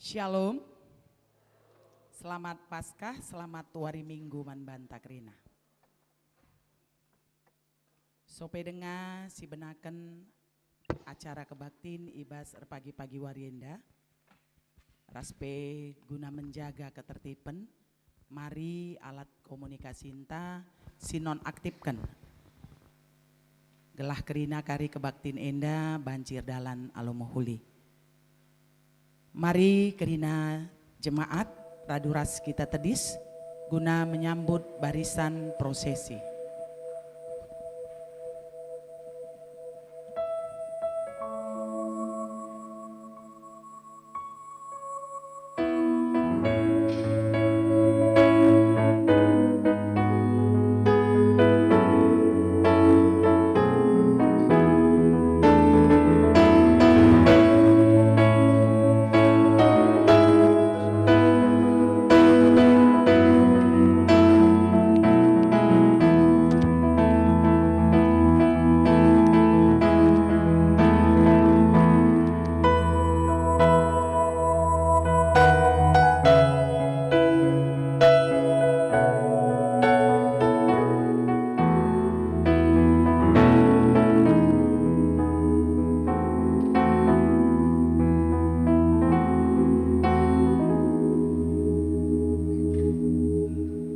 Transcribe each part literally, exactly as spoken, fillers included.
Shalom. Selamat Paskah, selamat wari Minggu man banta kerina. Sope denga sibenaken acara kebaktin i bas erpagi-pagi wari enda, ras pe guna menjaga ketertiben, mari alat komunikasinta sinonaktifken, gelah kerina kari kebaktin enda banci erdalan alu mehuli. Mari kerina jemaat radu ras kita tedis guna menyambut barisan prosesi.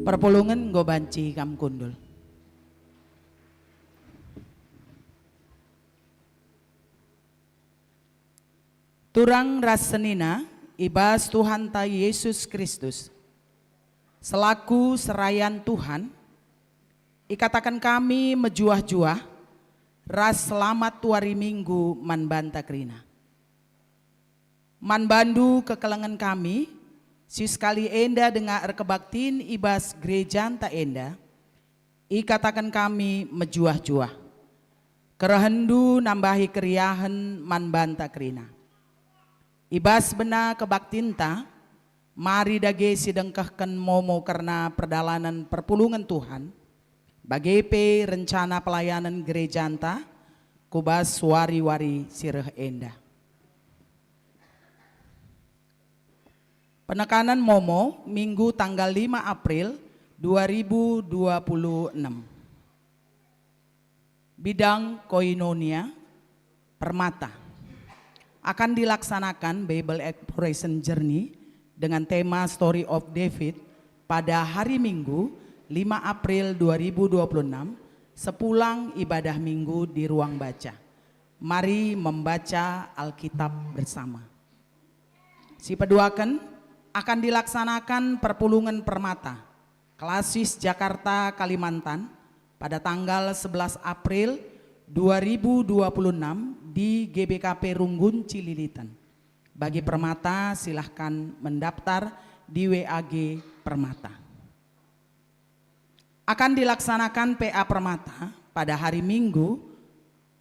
Perpulungen enggo banci kam kundul. Turang ras senina i bas Tuhanta Yesus Kristus, selaku serayan Tuhan, ikataken kami mejuah-juah ras selamat wari Minggu man banta kerina. Man bandu kekelengen kami, si sekali enda denga erkebaktin i bas gerejanta enda, ikataken kami mejuah-juah. Kerehenndu nambahi keriahen man banta kerina. I bas bena kebaktinta, mari dage sidengkehken momo kerna perdalanen perpulungen Tuhan, bage pe rencana pelayanen gerejanta ku bas wari-wari si reh enda. Penekanen momo, Minggu tanggal lima April dua ribu dua puluh enam. Bidang koinonia, Permata. Akan dilaksanakan Bible Exploration Journey dengan tema Story of David pada hari Minggu, lima April dua ribu dua puluh enam, sepulang ibadah Minggu di ruang baca. Mari membaca Alkitab bersama. Si peduaken, akan dilaksanakan perpulungen Permata, Klasis Jakarta, Kalimantan, pada tanggal sebelas April dua ribu dua puluh enam di G B K P Runggun, Cililitan. Bagi Permata, silahkan mendaftar di W A G Permata. Akan dilaksanakan P A Permata pada hari Minggu,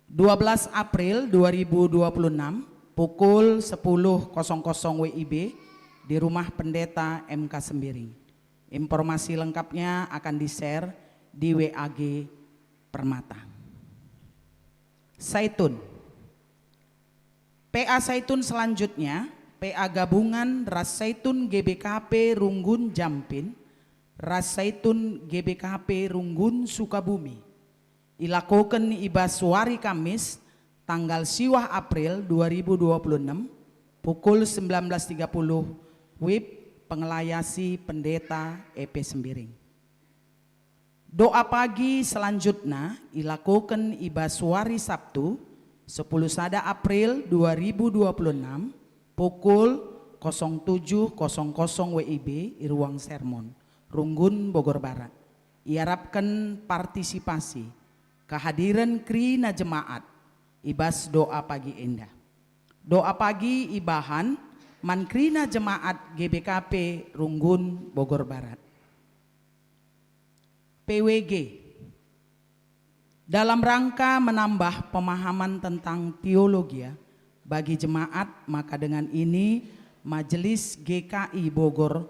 dua belas April dua ribu dua puluh enam, pukul sepuluh kosong kosong W I B, di Rumah Pendeta M K Sembiring. Informasi lengkapnya akan di-share di W A G Permata. Saitun. P A Saitun selanjutnya, P A gabungan ras Saitun G B K P Runggun Jampin, ras Saitun G B K P Runggun Sukabumi. Ilakoken i bas wari Kamis, tanggal siwah April dua ribu dua puluh enam, pukul sembilan belas tiga puluh, W I B, pengelayasi Pendeta E P Sembiring. Doa pagi selanjutna ilakoken i bas wari Sabtu, sepuluh sada April dua ribu dua puluh enam, pukul kosong tujuh kosong kosong W I B i Ruang Sermon, Runggun, Bogor Barat. Iarapken partisipasi, kehadiren kerina jemaat i bas doa pagi enda. Doa pagi ibahan man kerina jemaat G B K P Runggun, Bogor Barat. P W G. Dalam rangka menambah pemahaman tentang teologia bagi jemaat, maka dengan ini Majelis G K I Bogor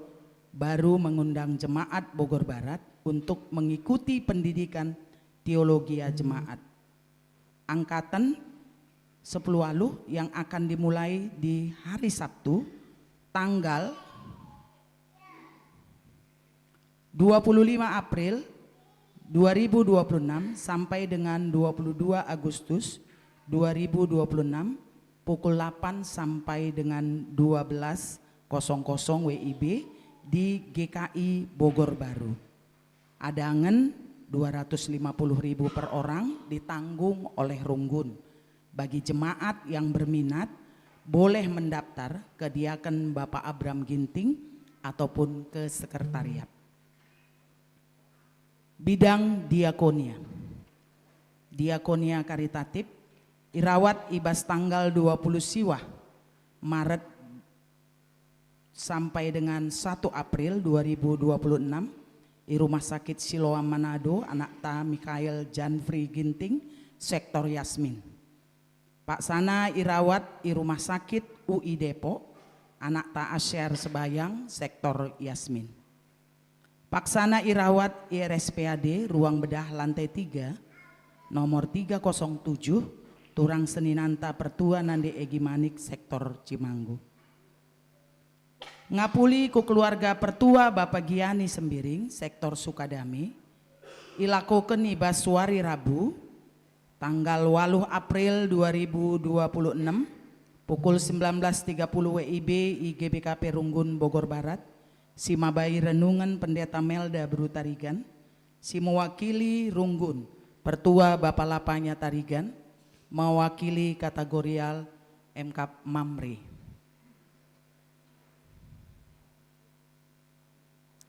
baru mengundang jemaat Bogor Barat untuk mengikuti pendidikan teologia jemaat angkatan sepuluh waluh yang akan dimulai di hari Sabtu, tanggal dua puluh lima April dua ribu dua puluh enam sampai dengan dua puluh dua Agustus dua ribu dua puluh enam, pukul delapan sampai dengan dua belas kosong kosong W I B di G K I Bogor Baru. Adangen dua ratus lima puluh ribu per orang ditanggung oleh Runggun. Bagi jemaat yang berminat, boleh mendaftar ke Diaken Bapak Abram Ginting ataupun ke sekretariat. Bidang diakonia. Diakonia karitatif irawat i bas tanggal dua puluh siwah Maret sampai dengan satu April dua ribu dua puluh enam i Rumah Sakit Siloam Manado, anakta Mikhail Janfri Ginting, sektor Yasmin. Paksana irawat i Rumah Sakit U I Depok, anakta Asyar Sebayang, sektor Yasmin. Paksana irawat i R S P A D Ruang Bedah lantai tiga, nomor tiga kosong tujuh, turang seninanta Pertua Nande Egi Manik, sektor Cimanggu. Ngapuli ku keluarga Pertua Bapa Giani Sembiring, sektor Sukadami, ilakoken i bas wari Rabu, tanggal waluh April dua ribu dua puluh enam, pukul sembilan belas tiga puluh W I B i G B K P Runggun Bogor Barat, si mabai renungen Pendeta Melda Beru Tarigan, si mewakili Runggun, Pertua Bapa Lapanya Tarigan, mewakili Kategorial M Kap Mamre.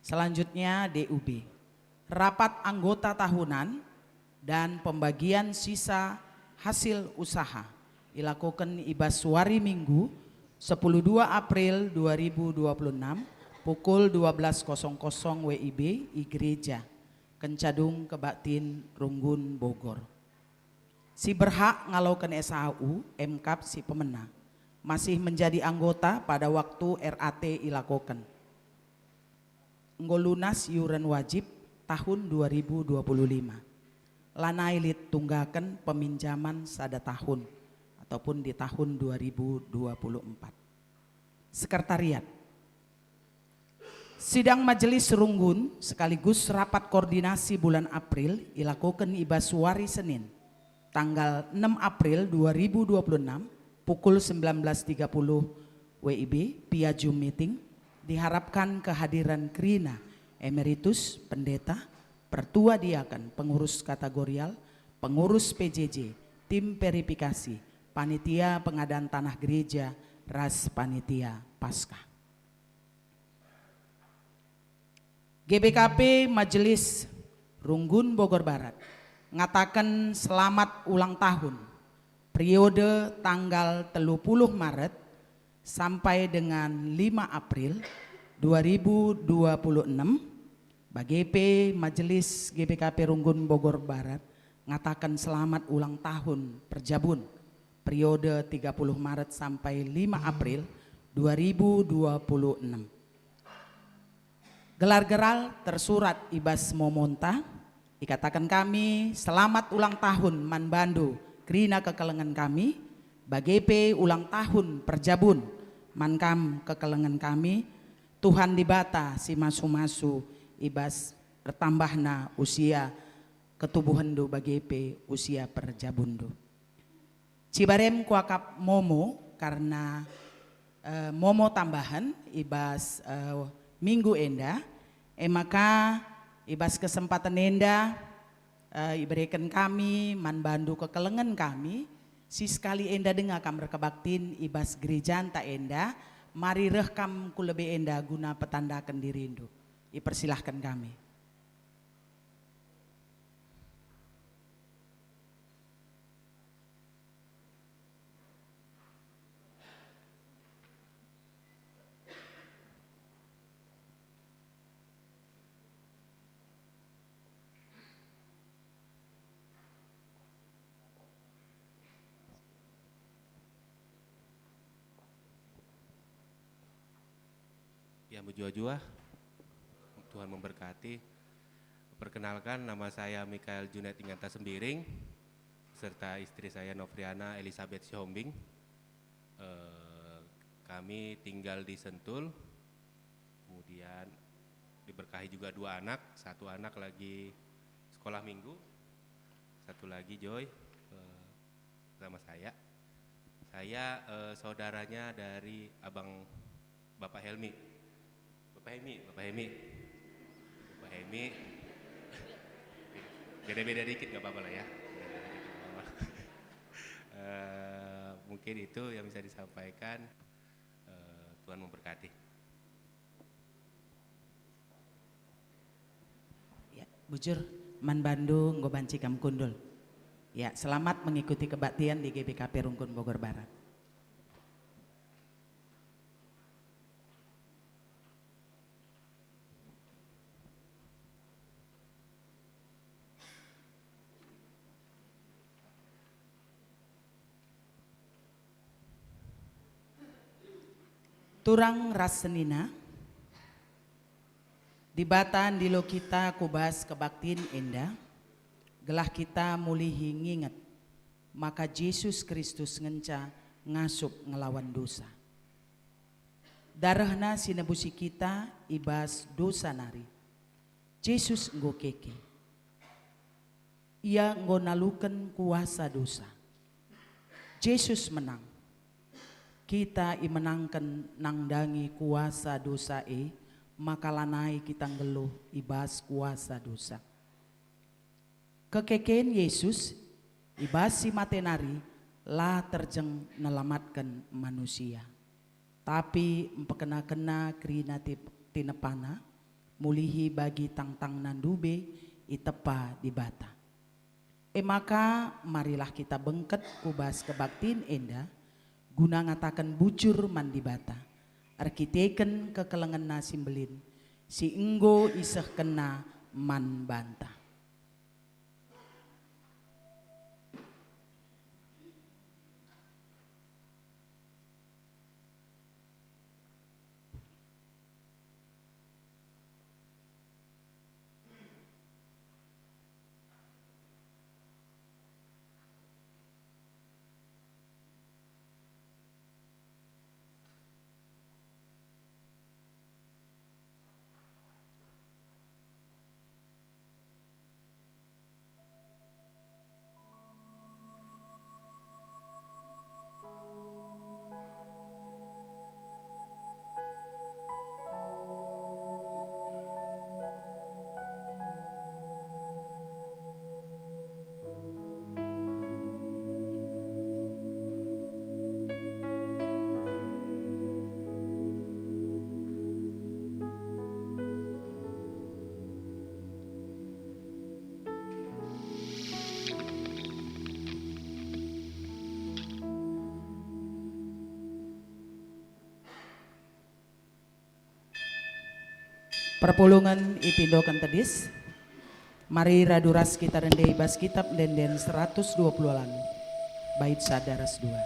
Selanjutnya, D U B, rapat anggota tahunan dan pembagian sisa hasil usaha, ilakoken i bas wari Minggu, sepuluh dua April dua ribu dua puluh enam, pukul dua belas kosong kosong W I B i Gereja Kencadung Kebaktin Runggun, Bogor. Si berhak ngaloken S A U, M Kap si pemena, masih menjadi anggota pada waktu R A T ilakoken. Enggo lunas iuren wajib tahun dua ribu dua puluh lima. Lanai lit tunggaken peminjaman sada tahun ataupun di tahun dua ribu dua puluh empat. Sekretariat. Sidang Majelis Runggun sekaligus rapat koordinasi bulan April ilakoken i bas wari Senin, tanggal enam April dua ribu dua puluh enam, pukul sembilan belas tiga puluh W I B, via Zoom meeting, diharapkan kehadiran kerina, emeritus, pendeta, pertua diaken, pengurus kategorial, pengurus P J J, tim verifikasi, panitia pengadaan tanah gereja, ras panitia Paskah. G B K P Majelis Runggun Bogor Barat ngataken selamat ulang tahun periode tanggal telu puluh Maret sampai dengan lima April dua ribu dua puluh enam. Bage pe Majelis G B K P Runggun Bogor Barat ngataken selamat ulang tahun perjabun periode tiga puluh Maret sampai lima April dua ribu dua puluh enam. Gelar-gerar tersurat i bas momonta, ikataken kami selamat ulang tahun man bandu kerina kekelengen kami, bage pe ulang tahun perjabun man kam kekelengen kami, Tuhan Dibata si masu-masu i bas ertambahna usia ketubuhenndu bage pe usia perjabunndu. Cibarem kuakap momo karna, eh, momo tambahen i bas, eh, minggu enda, e maka i bas kesempaten enda, eh, ibereken kami man bandu kekelengen kami, si sekali enda denga kam erkebaktin i bas gerejanta enda, mari reh kam ku lebe enda guna petandaken dirindu. Ipersilahken kami. Ya, mejuah-juah. Tuhan memberkati. Perkenalkan, nama saya Mikael Junet Inganta Sembiring, serta istri saya Novriana Elizabeth Sihombing. Eh, Kami tinggal di Sentul, kemudian diberkahi juga dua anak, satu anak lagi sekolah minggu, satu lagi Joy, eh, sama saya. Saya, eh, saudaranya dari abang Bapak Helmi. Bapak Helmi, Bapak Helmi. Bapak Helmi. Beda-beda dikit nggak apa-apa lah ya. Beda-beda dikit nggak apa-apa. Eh, mungkin itu yang bisa disampaikan. Eh, Tuhan memberkati. Ya, bujur, man bandu enggo banci kam kundul. Ya, selamat mengikuti kebaktian di G B K P Rungkun Bogor Barat. Turang ras senina, Dibata ndilo kita ku bas kebaktin enda, gelah kita mulihi nginget maka Jesus Kristus ngenca ngasup ngelawan dosa. DarehNa si nebusi kita i bas dosa nari. Jesus enggo keke. Ia enggo naluken kuasa dosa. Jesus menang. Kita imenangken nandangi kuasa dosa e, maka lanai kita nggeluh i bas kuasa dosa. Kekeken Yesus i bas si mate nari la terjeng nelamatken manusia, tapi mpekena-kena kerina tip-, tinepaNa, mulihi bagi tangtangna ndube itepa Dibata. E maka, marilah kita bengket ku bas kebaktin enda, guna ngataken bujur man Dibata, erkiteken kekelengenNa si mbelin, si enggo isehkenNa man banta. Perpulungen ipindoken tedis. Mari radu ras kita rende i bas Kitab Ende-enden seratus dua puluh walu, bait sada ras dua.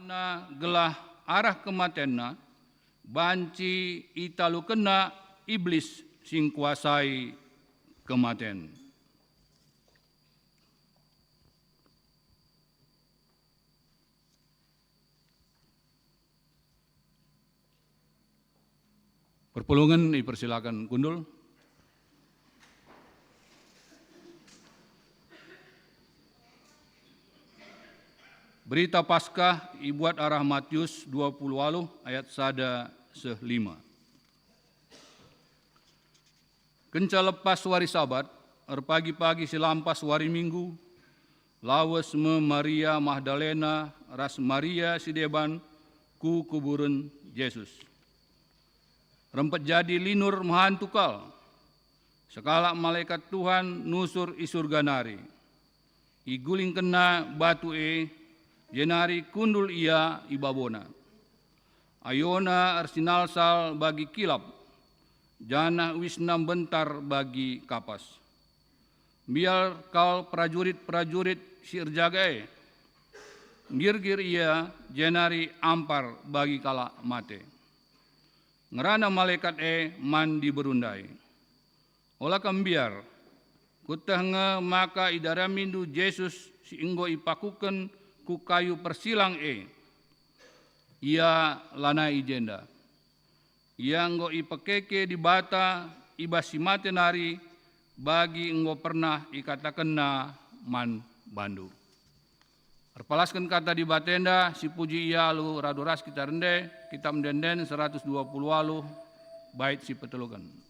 Na gelah arah kematenna, banci italukenna Iblis si ngkuasai kematen. Perpulungen ipersilaken kundul. Berita Paskah ibuat arah Matius dua puluh waluh ayat sada seh lima. Kenca lepas wari Sabat, erpagi-pagi si lampas wari Minggu, lawes me Maria Magdalena ras Maria si deban ku kuburen Jesus. Rempet jadi linur mehantu kal. Sekalak malekat Tuhan nusur i Surga nari. Igulingkenna batu e, jenari kundul ia i babona. Ayona ersinalsal bagi kilap, janah uisna mbentar bagi kapas. Mbiar kal perajurit-perajurit si erjaga e. Nggirgir ia, jenari ampar bagi kalak mate. Ngerana malekat e man diberu ndai, "Ola kam mbiar. Kueteh nge maka idaramindu Jesus si enggo ipakuken ku kayu persilang e. Ia lanai i jenda. Ia enggo ipekeke Dibata i bas si mate nari, bagi enggo pernah ikatakenNa man bandu." Erpalasken kata Dibata enda, sipuji Ia alu radu ras kita rende, Kitap Ende-enden seratus dua puluh waluh, bait si peteluken.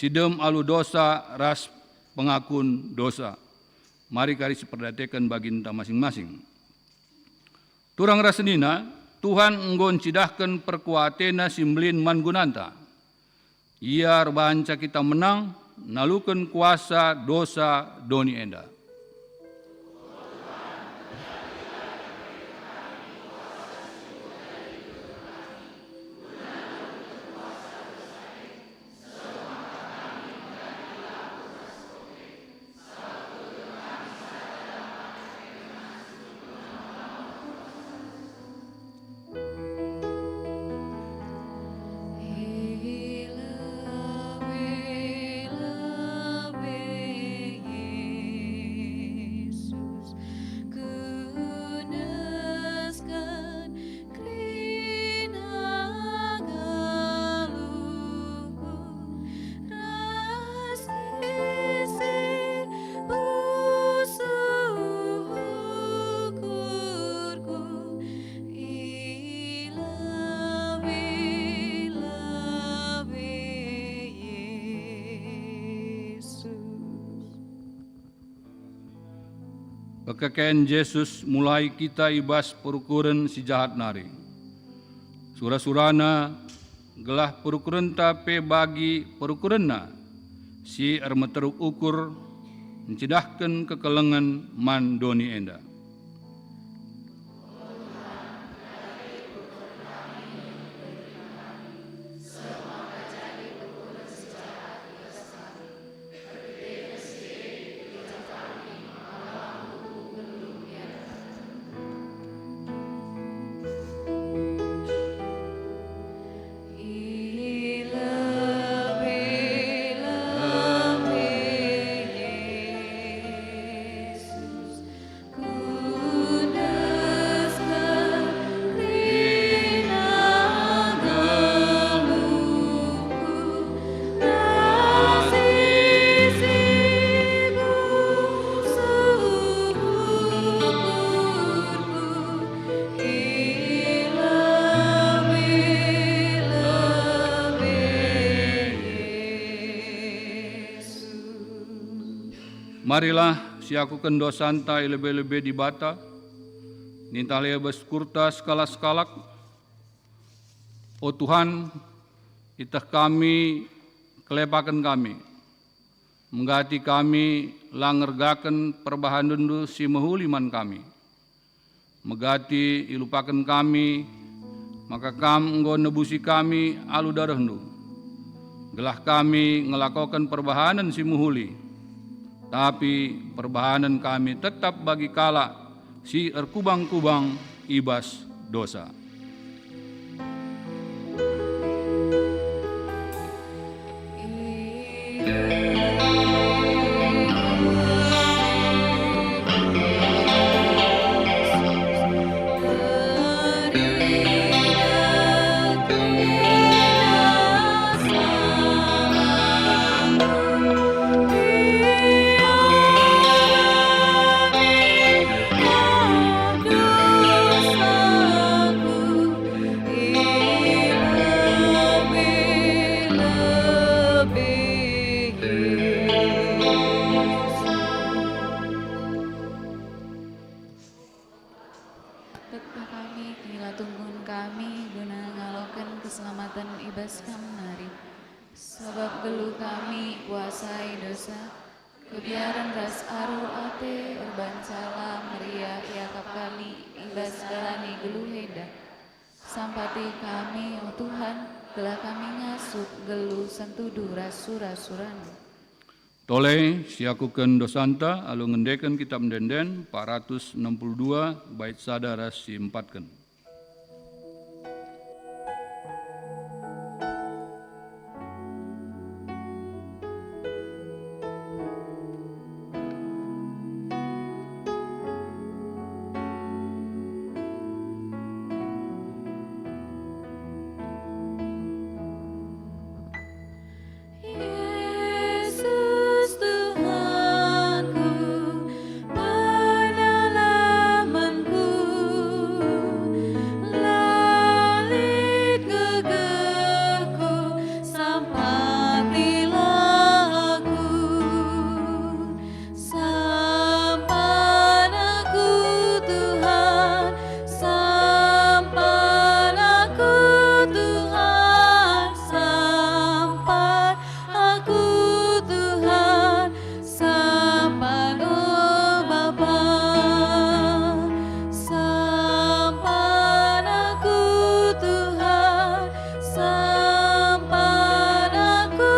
Si dem alu dosa ras pengakun dosa. Mari kari siperdiateken baginta masing-masing. Turang ras senina, Tuhan enggo ncidahken perkuateNa si mbelin man gunanta. Ia erbanca kita menang naluken kuasa dosa doni enda. Pekeken Jesus mulai kita i bas perukuren si jahat nari. Sura-surana, gelah perukurenta pe bagi perukurenNa si ermeteruk ukur, ncidahken kekelengen man doni enda. Marilah siakuken dosanta i lebe-lebe Dibata, ninta la i bas kurta sekalak-sekalak. O Tuhan, iteh kami, kelepaken kami. Megati kami la ngergaken perbahanenNdu si mehuli man kami. Megati ilupaken kami, maka Kam enggo nebusi kami alu darehNdu, gelah kami ngelakoken perbahanen si mehuli. Tapi perbahanen kami tetap bagi kalak si erkubang-kubang i bas dosa. Teteh kami, kinilatungkun kami guna ngaloken keselamaten i bas Kam nari. Sabap nggeluh kami kuasai dosa, kebiaren ras aru ate erbahanca la meriah iakap kami i bas jalani nggeluh enda. Sampati kami, o Tuhan, gelah kami ngasup nggeluh sentudu ras sura-suraNdu. Tole siakuken dosanta alu ngendeken Kitap Ende-enden empat ratus enam puluh dua, bait sada ras si empatken. Yesus Tuhanku, Penyelamatku, la lit gegehku, sampatilah aku. Sampat aku, Tuhan, sampat aku, Tuhan, sampat aku, Tuhan, sampat, o Bapa. Sampat aku, Tuhan, sampat aku,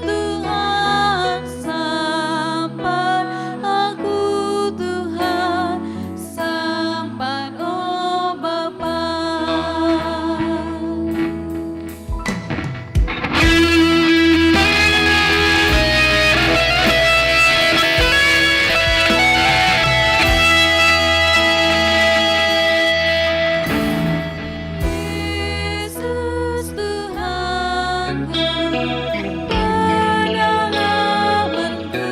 Tuhan, sampat aku, Tuhan, sampat, o Bapa. Yesus Tuhanku, penyelamatku,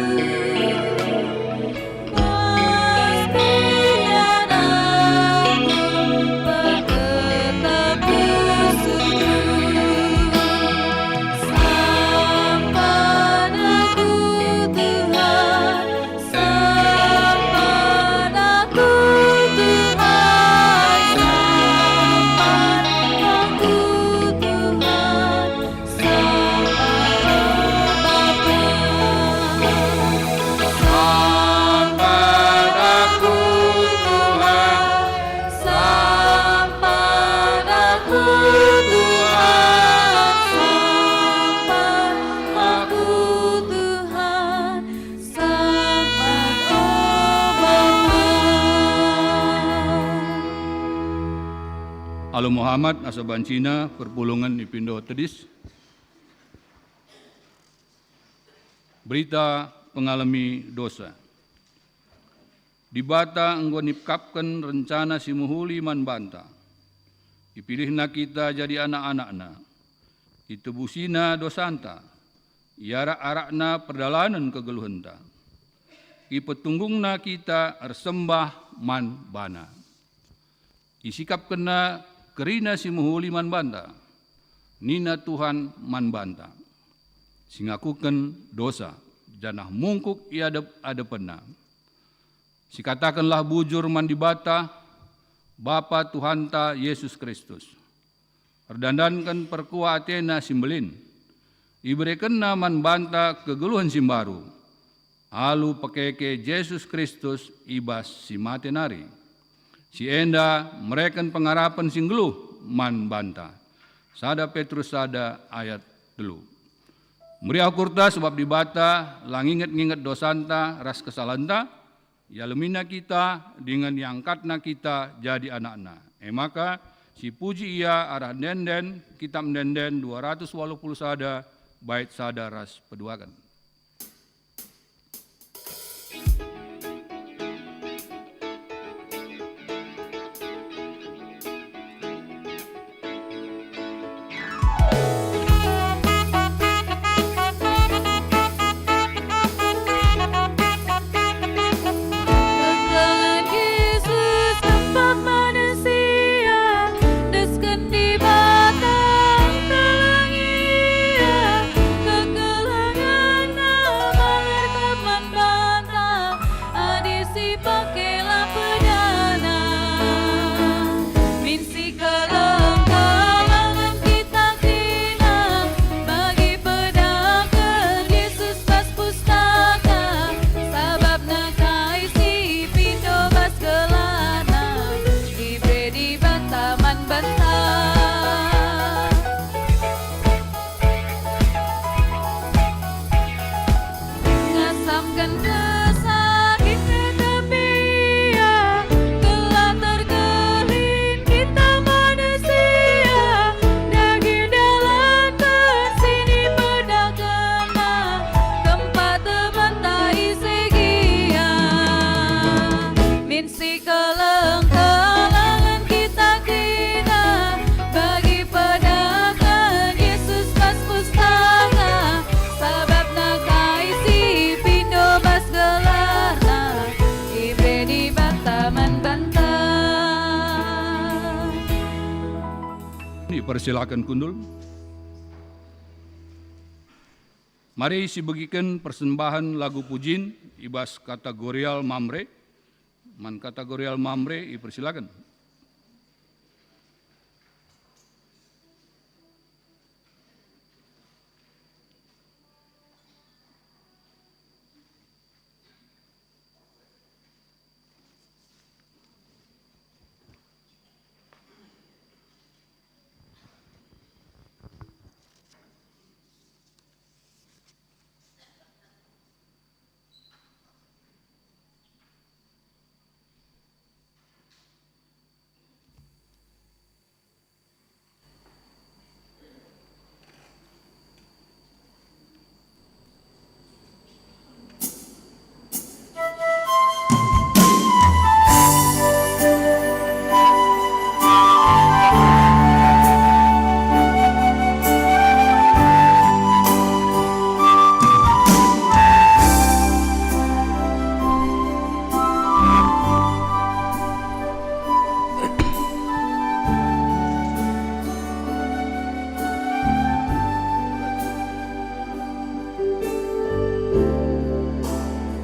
Sampat aku, Tuhan, sampat aku, Tuhan, sampat aku, Tuhan, sampat, o Bapa. Alu Muhammad asa bancina perpulungen ipindo tedis. Berita pengalemi dosa. Dibata enggo nipkapken rencana si mehuli man banta. IpilihNa kita jadi anak-anakNa. Itebusina dosanta. Iarak-arakNa perdalanen kegeluhenta. IpetunggungNa kita ersembah man baNa. IsikapkenNa kerina si mehuli man banta. Nina Tuhan man banta, si ngakuken dosa, janah mungkuk i adep-adepenNa. Sikatakenlah bujur man Dibata, Bapa Tuhanta Jesus Kristus. Erdandanken perkuah ateNa si mbelin, iberekenNa man banta kegeluhen si mbaru, alu pekeke Jesus Kristus i bas si mate nari. Si enda mereken pengarapen si nggeluh man banta. Sada Petrus sada ayat telu. Meriah ukurta sebab Dibata la nginget-nginget dosanta ras kesalanta, ialemiNa kita dingen iangkatNa kita jadi anakNa. E maka, sipuji Ia arah ende-enden, Kitap Ende-enden dua ratus waluh puluh sada, bait sada ras peduaken. Kekelengen Jesus kempak manusia, desken Dibata engkelengi Ia, kekelengenNa maher kap man banta, adi sipake la pedana. Min sikeleng-kelengen kita kerina, bagi pedahken Jesus bas pustaka, sabap kai si pindo bas gelarNa, ibere Dibata man banta. Ngasamken kesah kin tetap Ia, gelah terkelin kita manusia, dage dalanken si ipedahkenNa, kempak tebanta ise gia. Min sikeleng-kelengen kita kerina, bagi pedahken Jesus bas pustaka, sabap kai si pindo bas gelarNa, ibere Dibata man banta. Ipersilaken kundul. Mari sibegiken persembahen lagu pujin i bas kategorial Mamre. Man kategorial Mamre ipersilaken.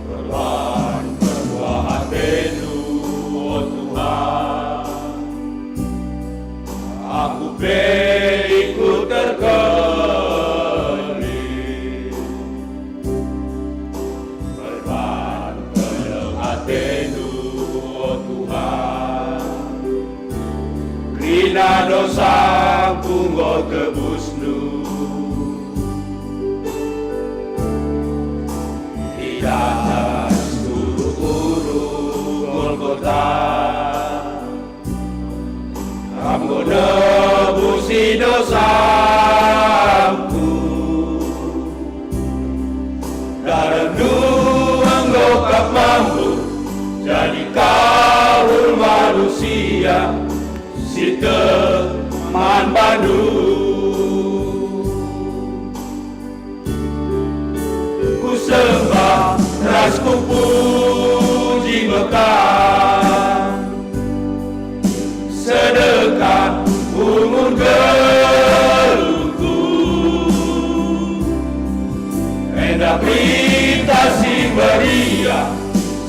Perban perkuah ateNdu, o Tuhan, aku pe ikut terkelin. Perban keleng ateNdu, o Tuhan, kerina dosaku enggo tebusNdu. I datas uru-uru Golgota, Kam enggo nebusi dosaku. DarehNdu enggo kap mampu jadi kahul manusia si tek man baNdu. Kusembah ras kupuji me Kam, sedekah pungun geluhku. En Enda Berita Si Meriah,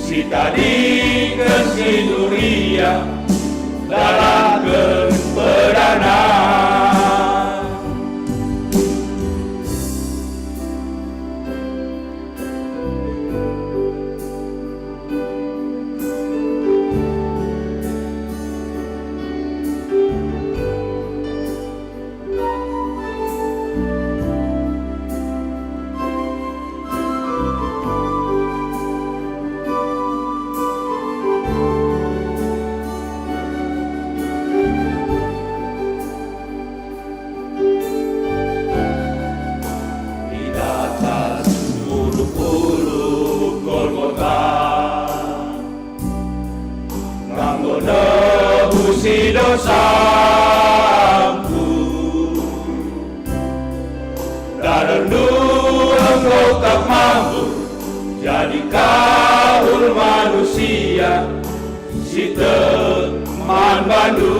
sitadingken si nuria, dalanken pedana. I datas pulung-pulung Golgota, Kam enggo nebusi dosangku. DalanNdu enggo kap mampu jadi kahul manusia si tek man bandu.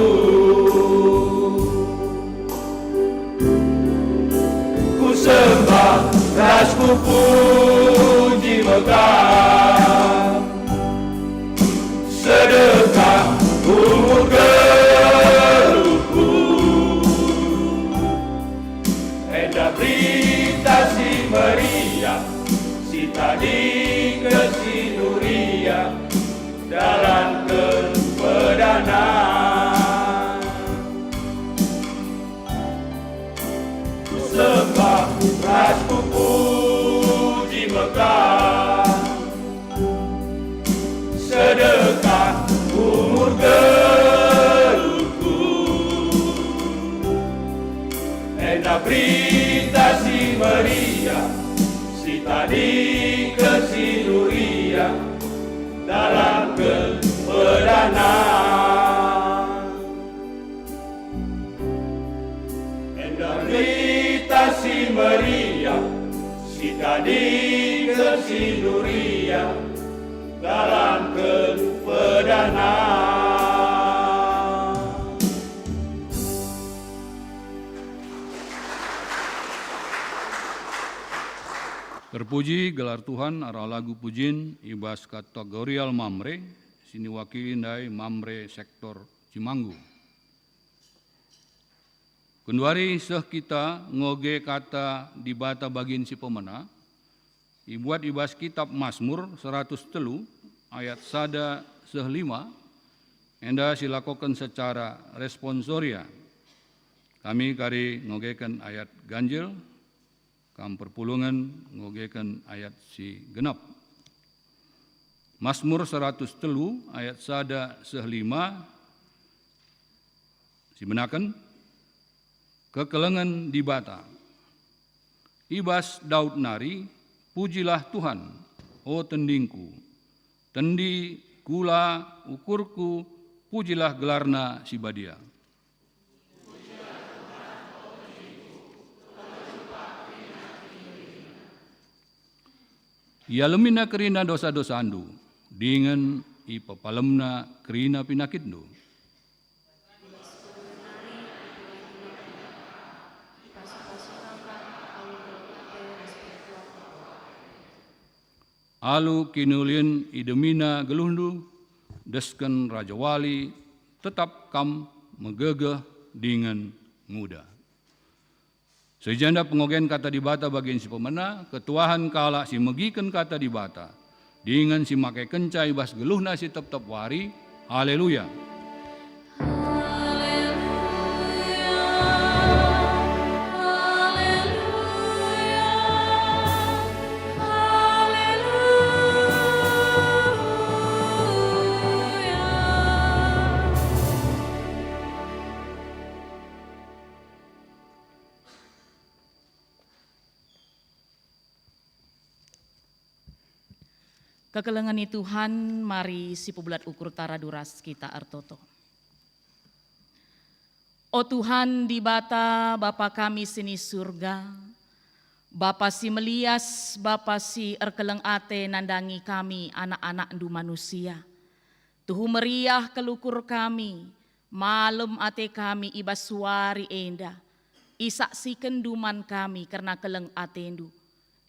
Kusembah ras kupuji me Kam, sedekah umur geluhku. Enda Berita Si Meriah, sitadingken si nuria, dalanken pedana. Kusembah ras kupuji me Kam, sedekah umur geluhku. Enda Berita Si Meriah, sitadingken si nuria, dalanken pedana. Enda Berita Si Meriah, sitadingken si nuria, dalanken pedana. Terpuji gelar Tuhan arah lagu pujin i bas kategorial Mamre, si niwakili ndai Mamre sektor Cimanggu. Genduari seh kita ngoge kata Dibata bagin si pemena, ibuat i bas kitap Masmur seratus telu ayat sada seh lima, enda silakoken secara responsoria. Kami kari ngogeken ayat ganjil, kam perpulungen ngogeken ayat si genap. Masmur seratus telu ayat sada seh lima, sibenaken, kekelengen Dibata. I bas Daud nari, "Pujilah Tuhan, o tendingku, tendi, kula, ukurku, pujilah gelarNa si badia." IalemiNa kerina dosa-dosandu, dingen ipepalemNa kerina pinakitndu. Alu kiniulin idemina geluhndu, desken rajawali, tetap kam megegeh dingen nguda. Seh i jenda pengogen kata Dibata bagin si pemena, ketuahen kalak si megiken kata Dibata, dingen si makekenca i bas geluhna si tep-tep wari. Haleluya! Kekelengen ni Tuhan, mari sipebulat ukur tara duras kita ertoto. O Tuhan Dibata, Bapa kami si ni Surga, Bapa si melias, Bapa si erkeleng ate nandangi kami anak-anakNdu manusia. Tuhu meriah kal ukur kami, malem ate kami i bas wari enda, isaksikenNdu man kami kerna keleng ateNdu.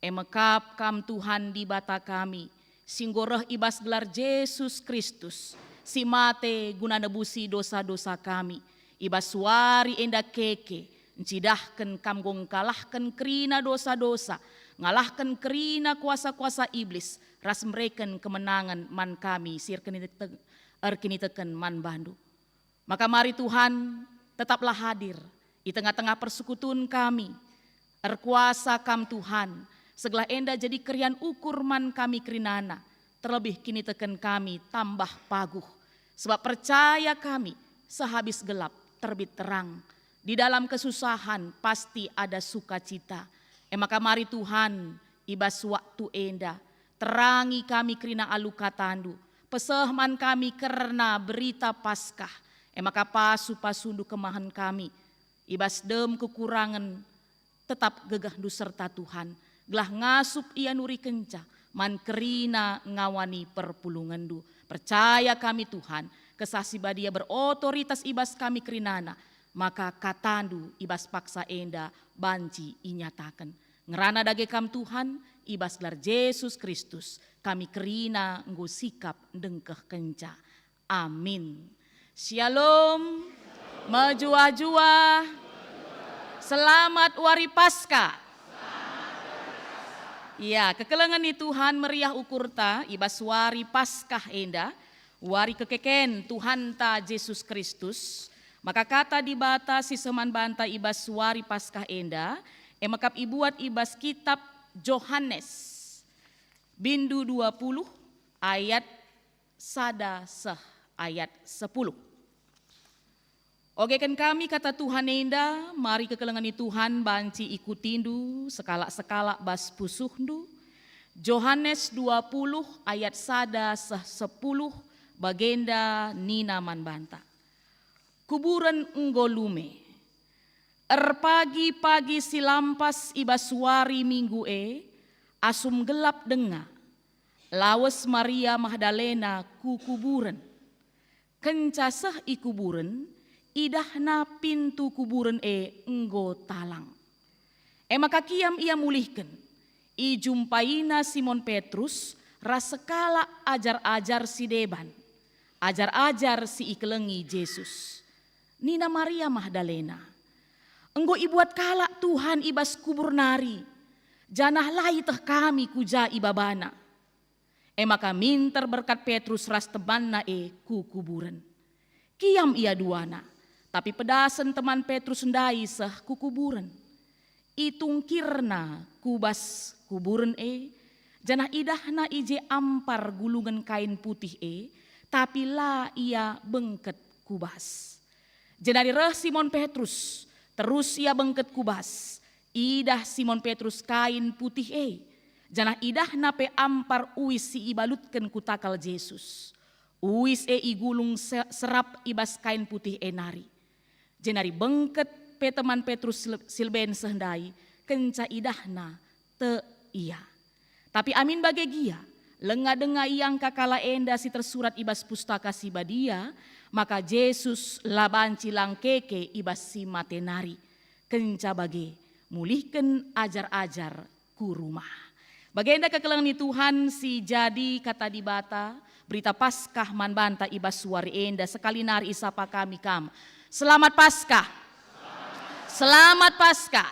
E me kap Kam Tuhan Dibata kami, si enggo reh i bas gelar Jesus Kristus, si mate guna nebusi dosa-dosa kami. I bas wari enda keke, ncidahken Kam enggo ngkalahken kerina dosa-dosa, ngalahken kerina kuasa-kuasa Iblis, ras mereken kemenangen man kami si erkinite-, erkiniteken man bandu. Maka mari Tuhan, tetaplah hadir i tengah-tengah persekutuan kami. Erkuasa Kam Tuhan, segelah enda jadi kerian ukur man kami kerinana, terlebih kiniteken kami tambah paguh. Sebab percaya kami, sehabis gelap terbit terang. Di dalam kesusahan pasti ada sukacita. E maka mari Tuhan, i bas waktu enda, terangi kami kerina alu kataNdu, peseh man kami kerna berita Paskah. E maka pasu-pasuNdu kemahen kami, i bas dem kekurangen, tetap gegehNdu serta Tuhan, gelah ngasup ia nurikenca man kerina ngawani perpulungenNdu. Percaya kami Tuhan, Kesah Si Badia berotoritas i bas kami kerinana, maka kataNdu i bas paksa enda banci inyataken. Ngerana dage Kam Tuhan, i bas gelar Jesus Kristus, kami kerina enggo sikap ndengkehkenca. Amin. Shalom, mejuah-juah, selamat Wari Paskah. Ya, kekelengen ni Tuhan meriah ukurta i bas Wari Paskah enda, wari kekeken Tuhanta Jesus Kristus. Maka kata Dibata si seh man banta i bas Wari Paskah enda, e me kap ibuat i bas kitab Johanes, bindu dua puluh ayat sada seh ayat sepuluh. Ogeken kami kata Tuhan enda, mari kekelengen ni Tuhan banci ikutindu sekalak-sekalak bas pusuhndu. Johanes dua puluh ayat sada seh sepuluh bagenda nina man banta, "Kuburen enggo lume." Erpagi-pagi si lampas i bas wari Minggu e, asum gelap denga, lawes Maria Magdalena ku kuburen. Kenca seh i kuburen, idahna pintu kuburen e enggo talang. E maka kiam ia mulihken. Ijumpaina Simon Petrus ras sekalak ajar-ajar si deban, ajar-ajar si ikelengi Jesus. Nina Maria Magdalena, "Enggo ibuat kalak Tuhan i bas kubur nari, janah la ieteh kami ku ja ibabana." E maka minter berkat Petrus ras temanna e ku kuburen. Kiam ia duana, tapi pedasen teman Petrus ndai seh ku kuburen. Itungkirna ku bas kuburen e, janah idahna i je ampar gulungen kain putih e, tapi la ia bengket ku bas. Jenari reh Simon Petrus, terus ia bengket ku bas. Idah Simon Petrus kain putih e, janah idahna pe ampar uis si ibalutken ku takal Jesus. Uis e igulung se-, serap i bas kain putih e nari. Jenari bengket pe teman Petrus si le-, si leben seh ndai, kenca idahna tek ia. Tapi amin bage gia, lenga denga iangka kalak enda si tersurat i bas Pustaka Si Badia, maka Jesus la banci lang keke i bas si mate nari. Kenca bage, mulihken ajar-ajar ku rumah. Bagenda kekelengen ni Tuhan si jadi kata Dibata, berita Paskah man banta i bas wari enda. Sekali nari isapa kami kam. Selamat Paskah. Selamat Paskah.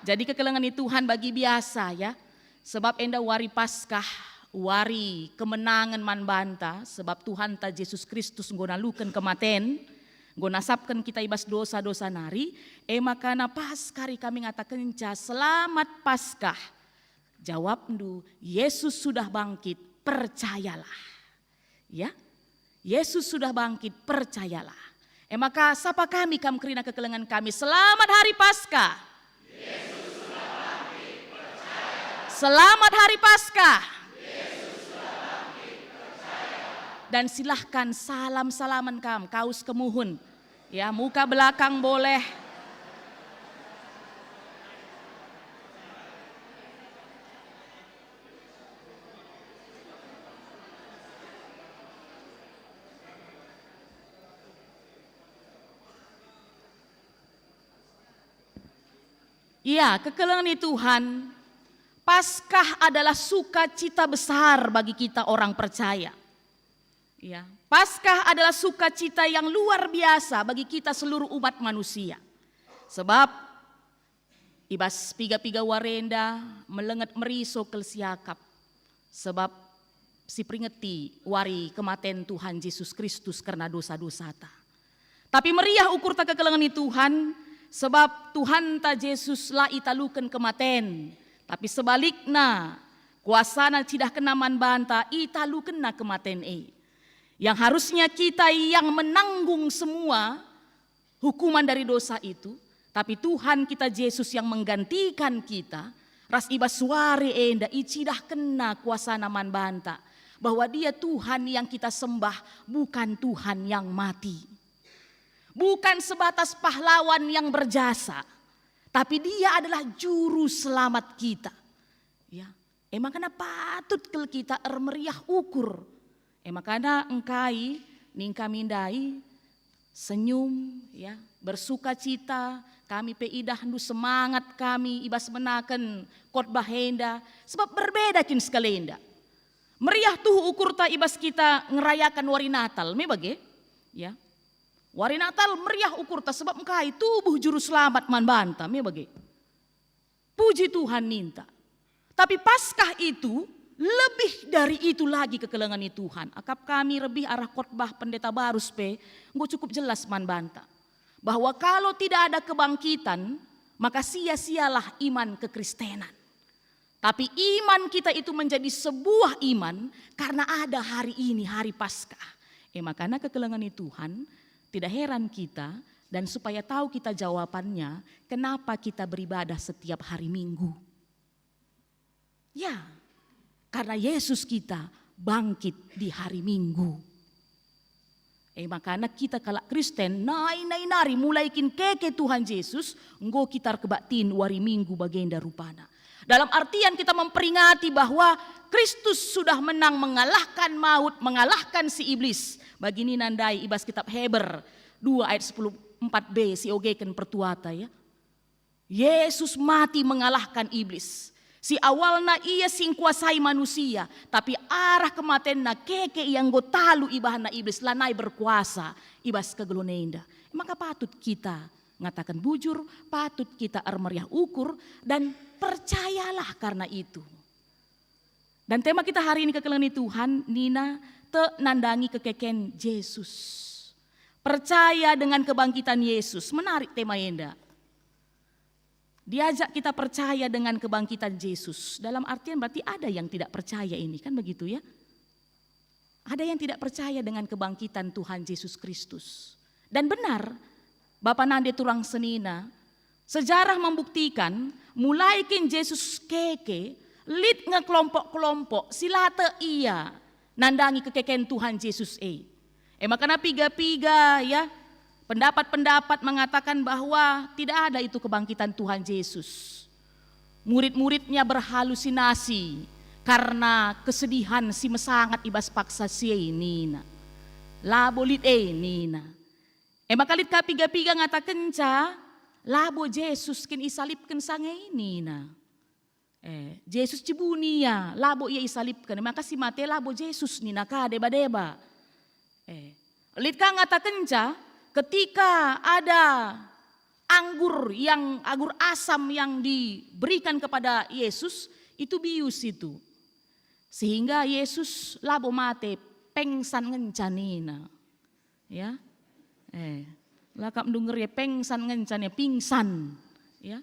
Jadi kekelengen ni Tuhan bagi biasa ya. Sebab enda wari Paskah, wari kemenangen man banta, sebab Tuhanta Jesus Kristus enggo naluken kematen, enggo nasapken kita i bas dosa-dosa nari, e maka na pas kari kami ngatakenca, "Selamat Paskah." Jawabndu, "Yesus sudah bangkit, percayalah." Ya, Yesus sudah bangkit, percayalah. E maka, sapa kami kam kerina kekelengen kami, selamat Hari Paskah. Selamat Hari Paskah. Dan silahkan salam-salaman kam, kaus kemuhun. Ya, muka belakang boleh. Ya, kekelengen ni Tuhan, Paskah adalah sukacita besar bagi kita orang percaya. Ya, Paskah adalah sukacita yang luar biasa bagi kita seluruh umat manusia. Sebab i bas piga-piga wari enda melenget meriso kel siakap. Sebab siperingeti wari kematen Tuhan Jesus Kristus kerna dosa-dosata. Tapi meriah ukurta kekelengen i Tuhan, sebab Tuhanta Jesus la italuken kematen, tapi sebalikna, kuasaNa cidahkenNa man banta italukenNa kematen e. Yang harusnya kita yang menanggung semua hukuman dari dosa itu, tapi Tuhan kita Jesus yang menggantikan kita, ras i bas wari enda icidahkenNa kuasaNa man banta, bahwa Dia Tuhan yang kita sembah, bukan Tuhan yang mati. Bukan sebatas pahlawan yang berjasa, tapi Dia adalah juru selamat kita. Ya, e makana patut kel kita ermeriah ukur. E makana engkai ning kami ndai senyum, ya, bersukacita, kami pe idahndu semangat kami i bas menaken khotbah enda, sebab berbeda kin sekali enda. Meriah tuhu ukurta i bas kita ngerayaken wari Natal, me bage? Ya. Wari Natal meriah ukurta sebab engkai tubuh juru selamat man banta, me bage? Puji Tuhan ninta. Tapi Paskah itu lebih dari itu lagi kekelengen i Tuhan. Akap kami rebih arah khotbah pendeta Barus pe enggo cukup jelas man banta, bahwa kalau tidak ada kebangkitan, maka sia-sialah iman kekristenan. Tapi iman kita itu menjadi sebuah iman karena ada hari ini, hari Paskah. E makana kekelengen i Tuhan, tidak heran kita, dan supaya tahu kita jawabannya, kenapa kita beribadah setiap hari Minggu. Ya, karena Yesus kita bangkit di hari Minggu. E makana kita kalak Kristen, nai-nai nari mulai kin keke Tuhan Jesus, enggo kita erkebaktin wari Minggu bagenda rupana. Dalam artian kita memperingati bahwa Kristus sudah menang mengalahkan maut, mengalahkan si iblis. Bagi nina ndai i bas kitab Heber dua ayat sepuluh empat b si ogeken pertuata, ya. Yesus mati mengalahkan iblis. Si awalna ia si ngkuasai manusia, tapi arah kematenna keke ia enggo talu ibahanna iblis, lanai berkuasa i bas kegeluhen enda. Maka patut kita ngataken bujur, patut kita ermeriah ukur, dan percayalah karena itu. Dan tema kita hari ini kekelengen i Tuhan, nina, tek nandangi kekeken Jesus. Percaya dengan kebangkitan Yesus. Menarik tema enda. Diajak kita percaya dengan kebangkitan Jesus. Dalam artian berarti ada yang tidak percaya ini, kan begitu, ya? Ada yang tidak percaya dengan kebangkitan Tuhan Jesus Kristus. Dan benar, Bapa nande turang senina, sejarah membuktikan, mulai kin Jesus keke, lit nge kelompok-kelompok si la tek ia nandangi kekeken Tuhan Jesus e. E makana piga-piga, ya, pendapat-pendapat mengatakan bahwa tidak ada itu kebangkitan Tuhan Jesus. Murid-muridnya berhalusinasi karena kesedihan si mesangat i bas paksa si e nina. Labo lit e nina. E maka lit ka piga-piga ngatakenca, labo Jesus kin isalibken sange nina. Eh, Jesus cibuni ia, labo ia isalibken. E maka si mate labo Jesus nina ka deba-deba. Eh, lit ka ngatakenca, ketika ada anggur yang, anggur asam yang diberikan kepada Yesus, itu bius itu. Sehingga Yesus labo mate, pengsan ngenca nina. Ya. Eh, lakap ndunger ya, pengsan ngenca nina, pingsan. Ya.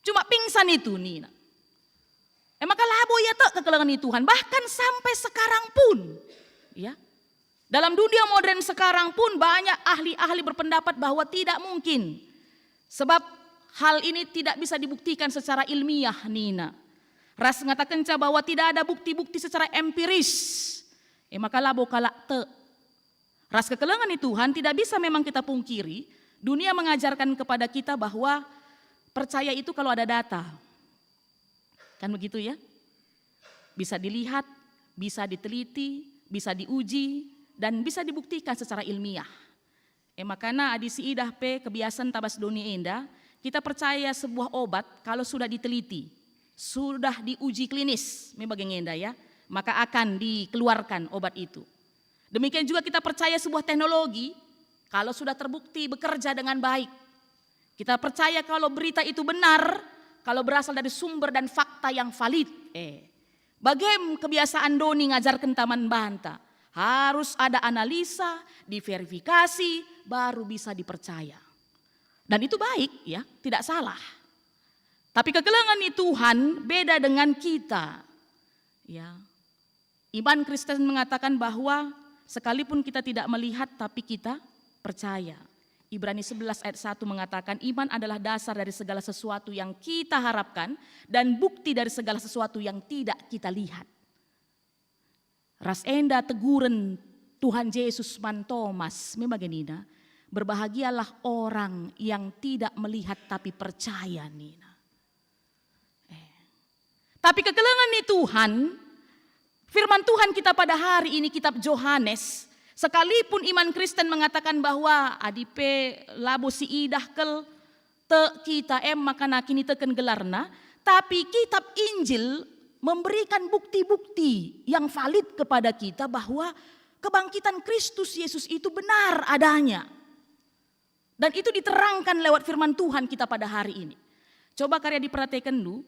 Cuma pingsan itu nina. E maka labo ia tek kekelengen i Tuhan, bahkan sampai sekarang pun. Ya. Dalam dunia modern sekarang pun banyak ahli-ahli berpendapat bahwa tidak mungkin. Sebab hal ini tidak bisa dibuktikan secara ilmiah, nina. Ras ngatakenca bahwa tidak ada bukti-bukti secara empiris. E maka labo kalak tek. Ras kekelengen i Tuhan tidak bisa memang kita pungkiri, dunia mengajarkan kepada kita bahwa percaya itu kalau ada data. Kan begitu ya? Bisa dilihat, bisa diteliti, bisa diuji, dan bisa dibuktikan secara ilmiah. E makana adi siidah pe kebiasaan tabas doni enda, kita percaya sebuah obat kalau sudah diteliti. Sudah diuji klinis, me bage nge enda ya, maka akan dikeluarkan obat itu. Demikian juga kita percaya sebuah teknologi, kalau sudah terbukti bekerja dengan baik, kita percaya kalau berita itu benar, kalau berasal dari sumber dan fakta yang valid. Eh, bagem kebiasaan doni ngajarken taman banta. Harus ada analisa, diverifikasi, baru bisa dipercaya. Dan itu baik ya, tidak salah. Tapi kekelengen ni Tuhan beda dengan kita. Ya. Iman Kristen mengatakan bahwa sekalipun kita tidak melihat, tapi kita percaya. Ibrani sebelas ayat satu mengatakan, "Iman adalah dasar dari segala sesuatu yang kita harapkan dan bukti dari segala sesuatu yang tidak kita lihat." Ras enda teguren Tuhan Jesus man Thomas, me bage nina, "Berbahagialah orang yang tidak melihat tapi percaya," nina. Eh. Tapi kekelengen ni Tuhan, firman Tuhan kita pada hari ini, kitab Johanes, sekalipun iman Kristen mengatakan bahwa adi pe labo siidah kal tek kita em maka na kiniteken gelarna, tapi kitab Injil memberikan bukti-bukti yang valid kepada kita bahwa kebangkitan Kristus Yesus itu benar adanya. Dan itu diterangkan lewat firman Tuhan kita pada hari ini. Coba kari adi perhatikenndu,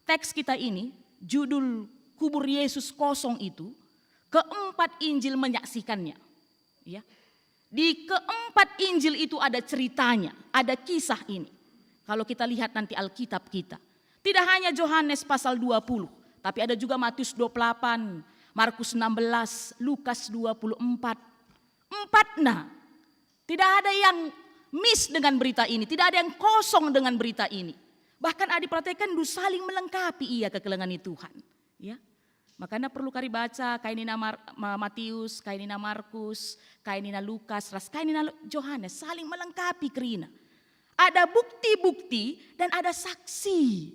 teks kita ini, judul kubur Yesus kosong itu, keempat Injil menyaksikannya. Ya. Di keempat Injil itu ada ceritanya, ada kisah ini. Kalau kita lihat nanti Alkitab kita. Tidak hanya Johanes pasal dua puluh, tapi ada juga Matius dua puluh delapan, Markus enam belas, Lukas dua puluh empat. Empatna. Tidak ada yang miss dengan berita ini, tidak ada yang kosong dengan berita ini. Bahkan adi perhatikenndu saling melengkapi ia kekelengen ni Tuhan. Ya. Makana perlu kari baca kai nina Mar-, Ma-, Matius, kai nina Markus, kai nina Lukas, ras kai nina Lu-, Johanes, saling melengkapi kerina. Ada bukti-bukti dan ada saksi.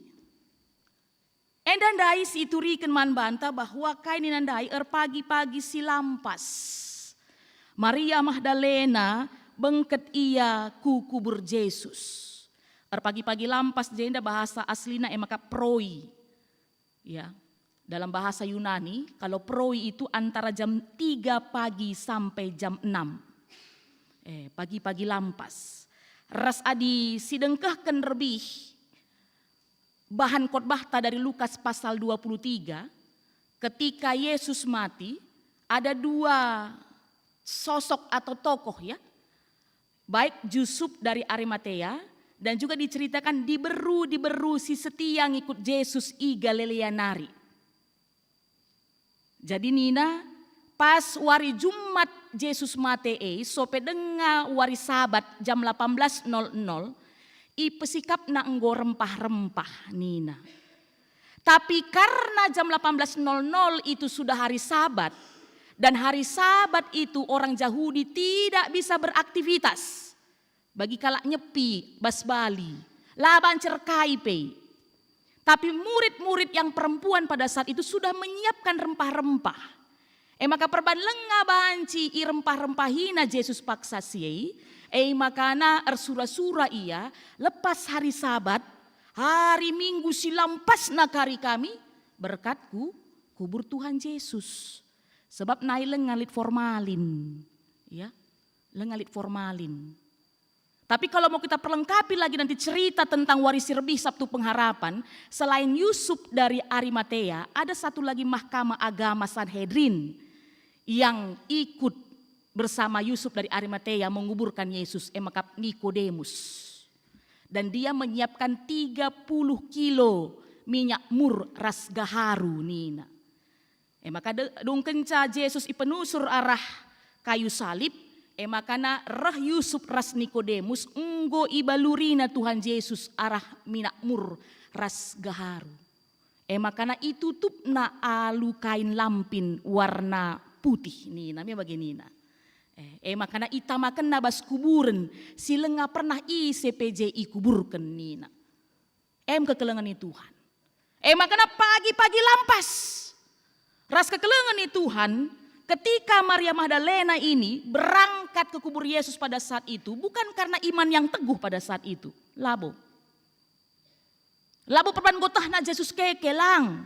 Enda ndai si ituriken man banta bahwa kai nina ndai erpagi-pagi si lampas. Maria Magdalena bengket ia ku kubur Jesus. Erpagi-pagi lampas jenda bahasa aslina e maka proi. Ya, dalam bahasa Yunani, kalau proi itu antara jam tiga pagi sampai jam enam. Eh, pagi-pagi lampas. Ras adi sidengkehken rebih bahan khotbahta dari Lukas pasal dua puluh tiga, ketika Yesus mati, ada dua sosok atau tokoh, ya. Baik Jusup dari Arimatea, dan juga diceritakan diberu-diberu si setia ngikut Jesus i Galilea nari. Jadi nina, pas wari Jumat Jesus mate e, sope denga wari Sabat jam delapan belas nol nol, ipesikapna enggo rempah-rempah, nina. Tapi karna jam delapan belas nol nol itu sudah hari Sabat, dan hari Sabat itu orang Jahudi tidak bisa beraktivitas. Bagi kalak nyepi bas bali, la banci erkai pe. Tapi murid-murid yang perempuan pada saat itu sudah menyiapkan rempah-rempah. E maka perban lenga banci irempah-rempahina Jesus paksa si e, e makana ersura-sura ia, lepas hari Sabat, hari Minggu si lampasna kari kami, berkat ku kubur Tuhan Jesus. Sebab nai lenga lit formalin, ya, lenga lit formalin. Tapi kalau mau kita perlengkapi lagi nanti cerita tentang wari si rebih Sabtu Pengharapan, selain Yusuf dari Arimatea, ada satu lagi mahkamah agama Sanhedrin yang ikut bersama Yusuf dari Arimatea menguburkan Yesus, e maka Nikodemus. Dan dia menyiapkan tiga puluh kilo minyak mur ras gaharu, nina. E maka de-, dung kenca Jesus ipenusur arah kayu salib, e makana reh Yusuf ras Nikodemus enggo ibalurina Tuhan Jesus arah minyak mur ras gaharu. E makana itutupna alu kain lampin warna putih, nina me bage nina. E, e makana itamakenna bas kuburen si lenga pernah ise pe je ikuburken, nina. Em kekelengen ni Tuhan. E makana pagi-pagi lampas. Ras kekelengen ni Tuhan, ketika Maria Magdalena ini berangkat ke kubur Yesus pada saat itu, bukan karena iman yang teguh pada saat itu. Labo. Labo perban gotehna Jesus keke lang.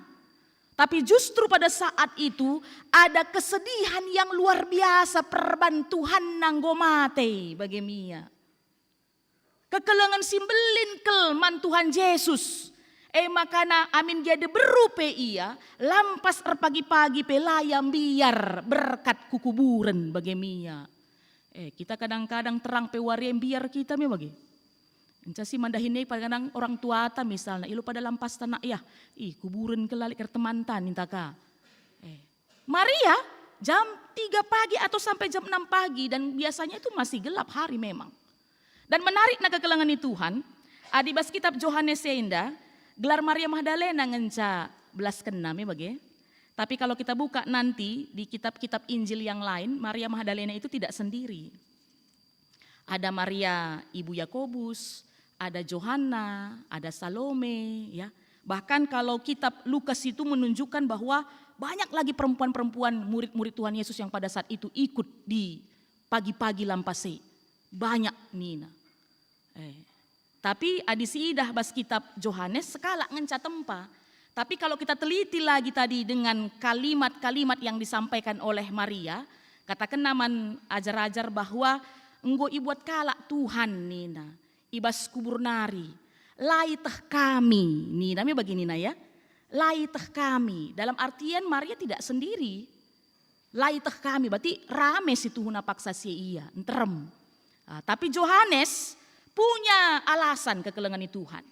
Tapi justru pada saat itu ada kesedihan yang luar biasa perban Tuhanna enggo mate bage mia. Kekelengen si mbelin kal man Tuhan Jesus. E makana amin gia diberu pe ia, lampas erpagi-pagi pe la ia mbiar berkat ku kuburen bage mia. Eh, kita kadang-kadang terang pe wari e mbiar kita me bage. Enca si mandahin e kadang orang tuata misalna, ilo pada lampas tanak ya, ih kuburen kelalik ertemanta ninta ka. Eh, Maria jam tiga pagi atau sampai jam enam pagi dan biasanya itu masih gelap hari memang. Dan menarikna kekelengen ni Tuhan, adi bas kitab Johanes enda, gelar Maria Magdalena ngenca belaskenna me bage. Tapi kalau kita buka nanti di kitab-kitab Injil yang lain, Maria Magdalena itu tidak sendiri. Ada Maria ibu Yakobus, ada Johanna, ada Salome, ya. Bahkan kalau kitab Lukas itu menunjukkan bahwa banyak lagi perempuan-perempuan murid-murid Tuhan Yesus yang pada saat itu ikut di pagi-pagi lampas e. Banyak nina. Eh. Tapi adi siidah bas kitab Johanes sekalak ngenca tempa. Tapi kalau kita teliti lagi tadi dengan kalimat-kalimat yang disampaikan oleh Maria, katakenna man ajar-ajar bahwa enggo ibuat kalak Tuhan nina i bas kubur nari. La ieteh kami, nina me bagi nina ya. La ieteh kami. Dalam artian Maria tidak sendiri. La ieteh kami, berarti rame si tuhuna paksa si ia, nterem. Ah, tapi Johanes punya alasan kekelengen ni Tuhan.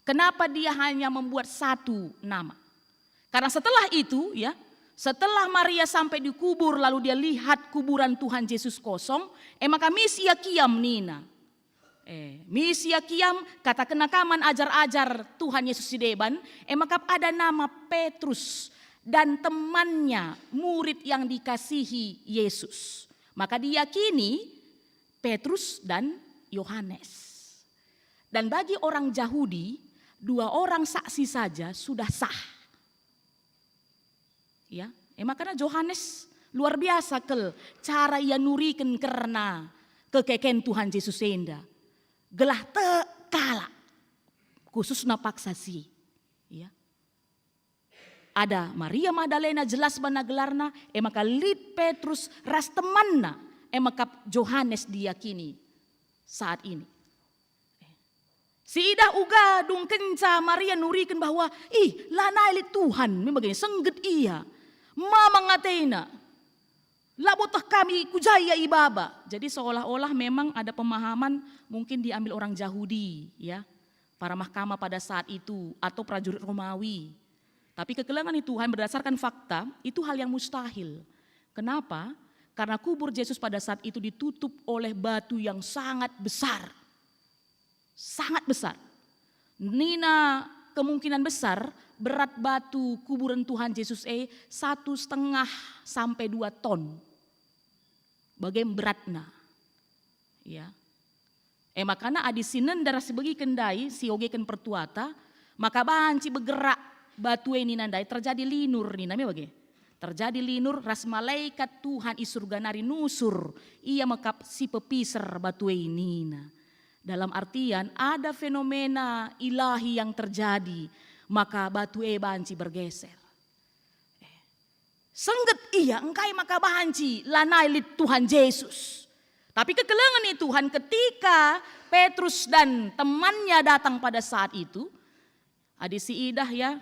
Kenapa dia hanya membuat satu nama? Karena setelah itu, ya, setelah Maria sampai di kubur lalu dia lihat kuburan Tuhan Yesus kosong, e maka mis ia kiam nina. Eh, mis ia kiam, katakenna ka man ajar-ajar Tuhan Yesus si deban, e maka ada nama Petrus dan temannya, murid yang dikasihi Yesus. Maka diyakini Petrus dan Yohanes. Dan bagi orang Jahudi, dua orang saksi saja sudah sah. Ya, e makana Johanes luar biasa kal cara ia nuriken kerna kekeken Tuhan Jesus enda. Gelah tek kalak, khususna paksa si. Ya. Ada Maria Magdalena jelas bana gelarna, e maka lit Petrus ras temanna, e maka Johanes diyakini saat ini. Siidah uga dungkenca Maria nuriken bahwa, ih, lanai lit Tuhan, me bage sengget ia. Mamang atena. Labo teh kami ku ja ia ibaba. Jadi seolah-olah memang ada pemahaman mungkin diambil orang Jahudi, ya. Para mahkamah pada saat itu atau prajurit Romawi. Tapi kekelengen ni Tuhan berdasarkan fakta, itu hal yang mustahil. Kenapa? Karena kubur Jesus pada saat itu ditutup oleh batu yang sangat besar. Sangat besar. Nina kemungkinan besar berat batu kuburen Tuhan Jesus e satu setengah sampai dua ton. Bage beratna. Ya. E makana adi si nenda ras si begiken ndai, si ogeken pertuata, maka banci begerak batu e nina ndai terjadi linur nina me bage. Terjadi linur ras malaikat Tuhan i surga nari nusur, ia mekap si pepiser batu e nina. Dalam artian ada fenomena ilahi yang terjadi, maka batu e banci bergeser. Sengget ia engkai maka banci lanai lit Tuhan Jesus. Tapi kekelengen ni Tuhan ketika Petrus dan temannya datang pada saat itu, adi siidah ya,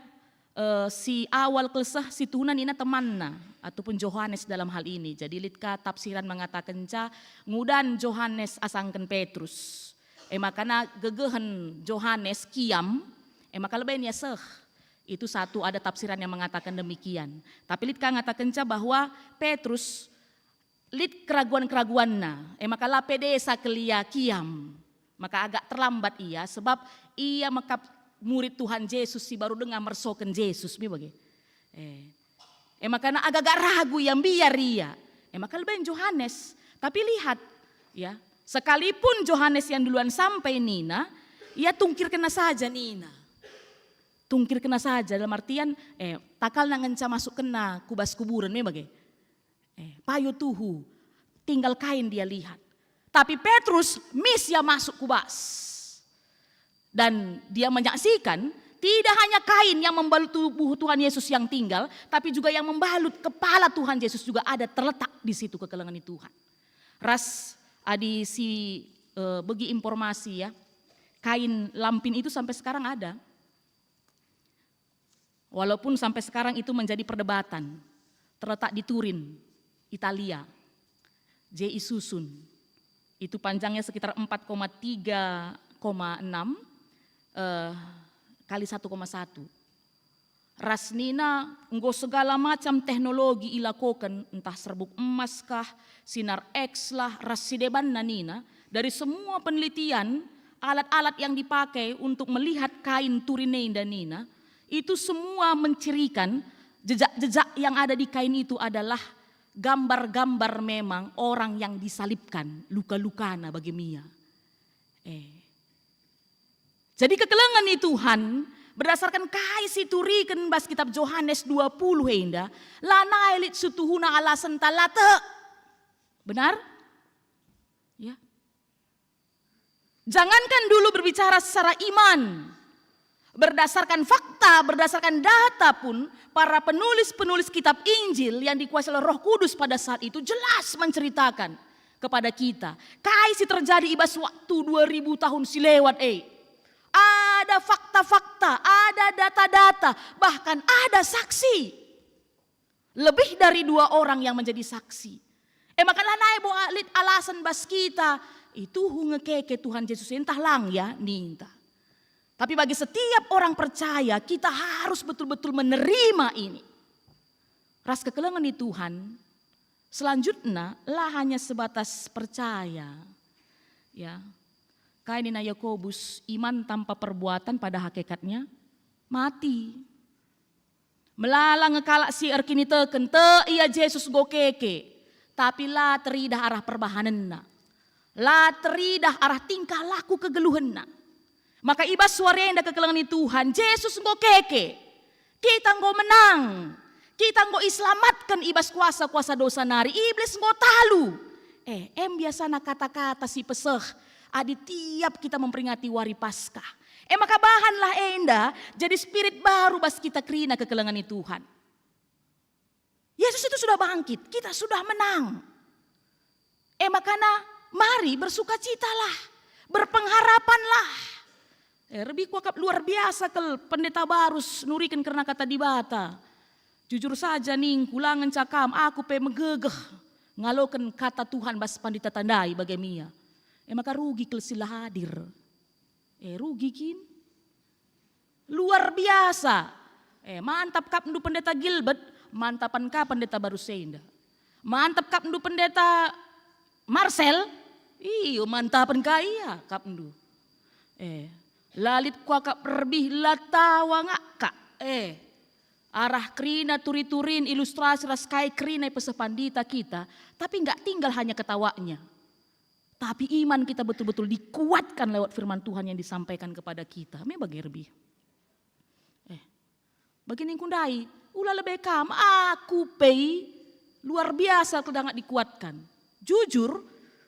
eh, si awal kal seh si tuhuna nina temanna ataupun Johanes dalam hal ini. Jadi lit ka tafsiran mengatakenca ngudan Johanes asangken Petrus. E makana gegehen Johanes kiam, e maka leben ia seh. Itu satu, ada tafsiran yang mengatakan demikian. Tapi lit ka ngatakenca bahwa Petrus lit keraguan-keraguanna, e maka la pede sa kal ia kiam. Maka agak terlambat ia, sebab ia mekap murid Tuhan Jesus si baru denga mersoken Jesus, me bage. Eh. E maka agak-agak ragu ia, mbiar ia. E maka leben Johanes. Tapi lihat, ya, sekalipun Johanes yang duluan sampai nina, ia tungkirkenna saja nina. Tungkirkenna saja dalam artian, eh, takalna ngenca masukkenna ku bas kuburen, me bage. Eh, payo tuhu, tinggal kain dia lihat. Tapi Petrus mis ia masuk ku bas. Dan dia menyaksikan Tidak hanya kain yang membalut tubuh Tuhan Yesus yang tinggal, tapi juga yang membalut kepala Tuhan Yesus juga ada terletak di situ kekelengen Tuhan. Ras adi si, eh, begi informasi ya, kain lampin itu sampai sekarang ada. Walaupun sampai sekarang itu menjadi perdebatan, terletak di Turin, Italia. J I Susun. Itu panjangnya sekitar empat koma tiga koma enam, eh, kali satu koma satu. Ras nina, enggo segala macam teknologi ilakoken, entah serbuk emas kah, sinar X lah, ras si debanna nina, dari semua penelitian, alat-alat yang dipakai untuk melihat kain Turin enda nina, itu semua mencirikan jejak-jejak yang ada di kain itu adalah gambar-gambar memang orang yang disalibkan, luka-lukana bage mia. Eh. Jadi kekelengen ni Tuhan, berdasarkan kai si turiken bas kitab Johanes dua puluh enda, lanai lit situhuna alasen ta la tek. Benar? Ya. Jangankan dulu berbicara secara iman, berdasarkan fakta, berdasarkan data pun, para penulis-penulis kitab Injil yang dikuasai oleh Roh Kudus pada saat itu jelas menceritakan kepada kita kai si terjadi i bas waktu dua ribu tahun si lewat e. Ada fakta-fakta, ada data-data, bahkan ada saksi. Lebih dari dua orang yang menjadi saksi. E maka lanai bo lit alasan bas kita, "Itu nge keke Tuhan Jesus entah lang ya," ninta. Tapi bagi setiap orang percaya, kita harus betul-betul menerima ini. Ras kekelengen ni Tuhan, selanjutnya la hanya sebatas percaya. Ya. Kai nina Yakobus, iman tanpa perbuatan pada hakikatnya mati. Melala nge kalak si erkiniteken tek ia Jesus enggo keke, tapi la teridah arah perbahanenna. La teridah arah tingkah laku kegeluhenna. Maka i bas wari enda kekelengen ni Tuhan, Jesus enggo keke. Kita enggo menang. Kita enggo iselamatken i bas kuasa-kuasa dosa nari. Iblis enggo talu. Eh, em biasana kata-kata si peseh adi tiap kita memperingati wari Paskah. E maka bahanlah enda jadi spirit baru bas kita kerina kekelengen ni Tuhan. Yesus itu sudah bangkit, kita sudah menang. E makana mari bersukacitalah, berpengharapanlah. Eh, rebi kuakap luar biasa kal pendeta barus nuriken kerna kata Dibata. Jujur saja ningku, la ngenca kam, aku pe megegeh ngaloken kata Tuhan bas pandita tandai bage mia. E maka rugi kal si la hadir. Eh, rugi kin? Luar biasa. Eh, mantap kapndu Pendeta Gilbert, mantapan ka pendeta baru senda. Mantap kapndu Pendeta Marcel, iyo mantapan ka ia kapndu. Eh, la lit kuakap rebi la tawa ngakak. Eh, arah kerina turi-turin ilustrasi ras kai kerina ipeseh pandita kita, tapi nggak tinggal hanya ketawanya. Tapi iman kita betul-betul dikuatkan lewat firman Tuhan yang disampaikan kepada kita. Me bage rebi. Eh, bagi ningku ndai, ula lebe kam, aku pei luar biasa kedangat dikuatkan. Jujur,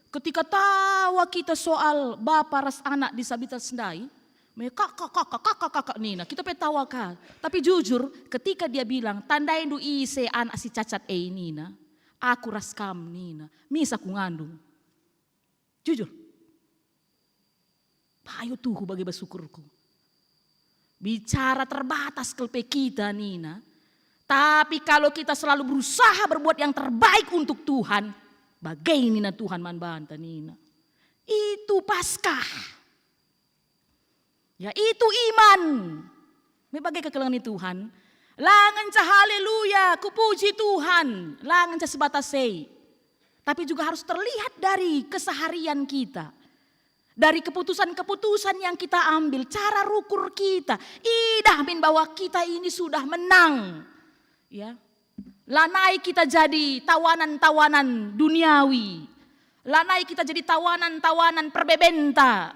ketika tawa kita soal bapa ras anak disabilitas ndai, me kakak, kakak, kakak, kakak nina, kita pe tawa ka. Tapi jujur, ketika dia bilang, "Tandaindu ise anak si cacat e," nina, "aku ras kam," nina, "misa ku ngandung." Jujur. Payo tuhu bage bas ukurku. Bicara terbatas kal pe kita nina. Tapi kalau kita selalu berusaha berbuat yang terbaik untuk Tuhan, bage nina Tuhan man banta nina. Itu Paskah. Ya, itu iman. Me bage kekelengen ni Tuhan. La ngenca haleluya, kupuji Tuhan, la ngenca sebatas e. Tapi juga harus terlihat dari keseharian kita. Dari keputusan-keputusan yang kita ambil, cara rukur kita. Idah min bahwa kita ini sudah menang. Ya. Lanai kita jadi tawanan-tawanan duniawi. Lanai kita jadi tawanan-tawanan perbebenta.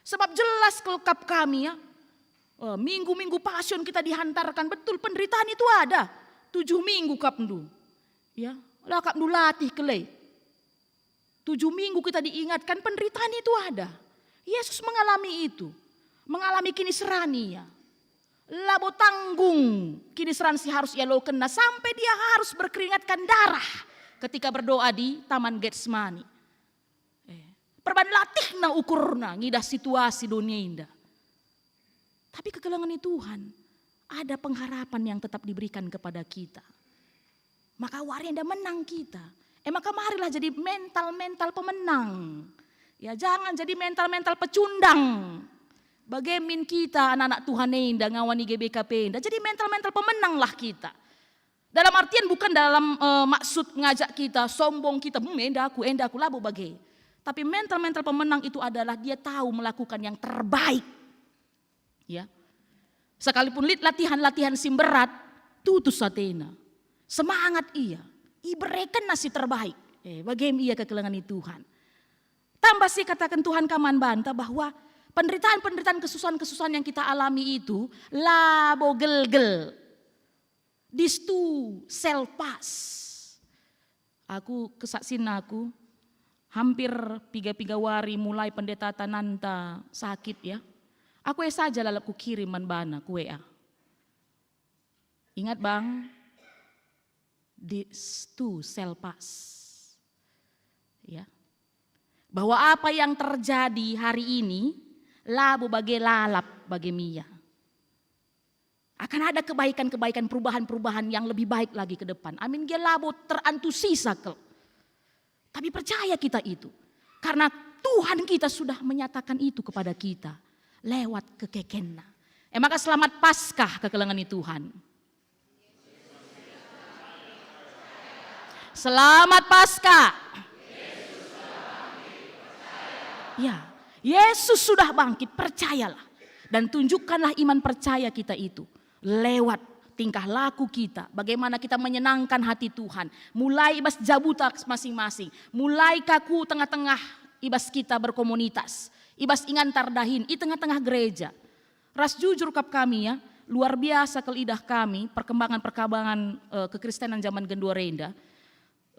Sebab jelas kal kap kami ya. Eh, minggu-minggu Passion kita dihantarkan, betul penderitaan itu ada. Tujuh minggu kapndu. Ya, la kapndu latih kal e. Tujuh minggu kita diingatkan penderitaan itu ada. Yesus mengalami itu. Mengalami kiniseran ia. Labo tanggung kiniseran si harus ialokenna sampai dia harus berkeringatkan darah ketika berdoa di Taman Getsemani. Eh, perban latihna ukurna ngidah situasi dunia enda. Tapi kekelengen ni Tuhan, ada pengharapan yang tetap diberikan kepada kita. Maka wari enda menang kita. E maka marilah jadi mental-mental pemenang. Ya, jangan jadi mental-mental pecundang. Bage min kita anak-anak Tuhan enda ngawan i G B K P enda. Jadi mental-mental pemenanglah kita. Dalam artian bukan dalam, eh, maksud ngajak kita sombong kita, "Hmm, enda aku, enda aku," labo bage. Tapi mental-mental pemenang itu adalah dia tahu melakukan yang terbaik. Ya. Sekalipun lit latihan-latihan si berat, tutus atena. Semangat ia. Iberekenna si terbaik. Eh, bage ia kekelengen ni Tuhan. Tambah si kataken Tuhan ka man banta bahwa penderitaan-penderitaan, kesusahan-kesusahan yang kita alami itu labo gelgel. Distu selpas. Aku kesaksin aku, hampir piga-piga wari mulai pendeta tananta sakit, ya. Aku e saja lalap kukirim man bana ku W A. Ingat, Bang, distu selpas. Ya. Bahwa apa yang terjadi hari ini labo bage lalap bage mia. Akan ada kebaikan-kebaikan, perubahan-perubahan yang lebih baik lagi ke depan. Amin, gia labo terantusisa kal. Tapi percaya kita itu. Karena Tuhan kita sudah menyatakan itu kepada kita lewat kekekenNa. E maka selamat Paskah kekelengen ni Tuhan. Selamat Paskah. Ya, Yesus sudah bangkit, percayalah. Dan tunjukkanlah iman percaya kita itu lewat tingkah laku kita, bagaimana kita menyenangkan hati Tuhan, mulai i bas jabuta masing-masing, mulai ka ku tengah-tengah i bas kita berkomunitas, i bas ingan tardahin, i tengah-tengah gereja. Ras jujur kap kami, ya, luar biasa kal idah kami perkembangan-perkembangan, eh, kekristenan zaman genduari enda.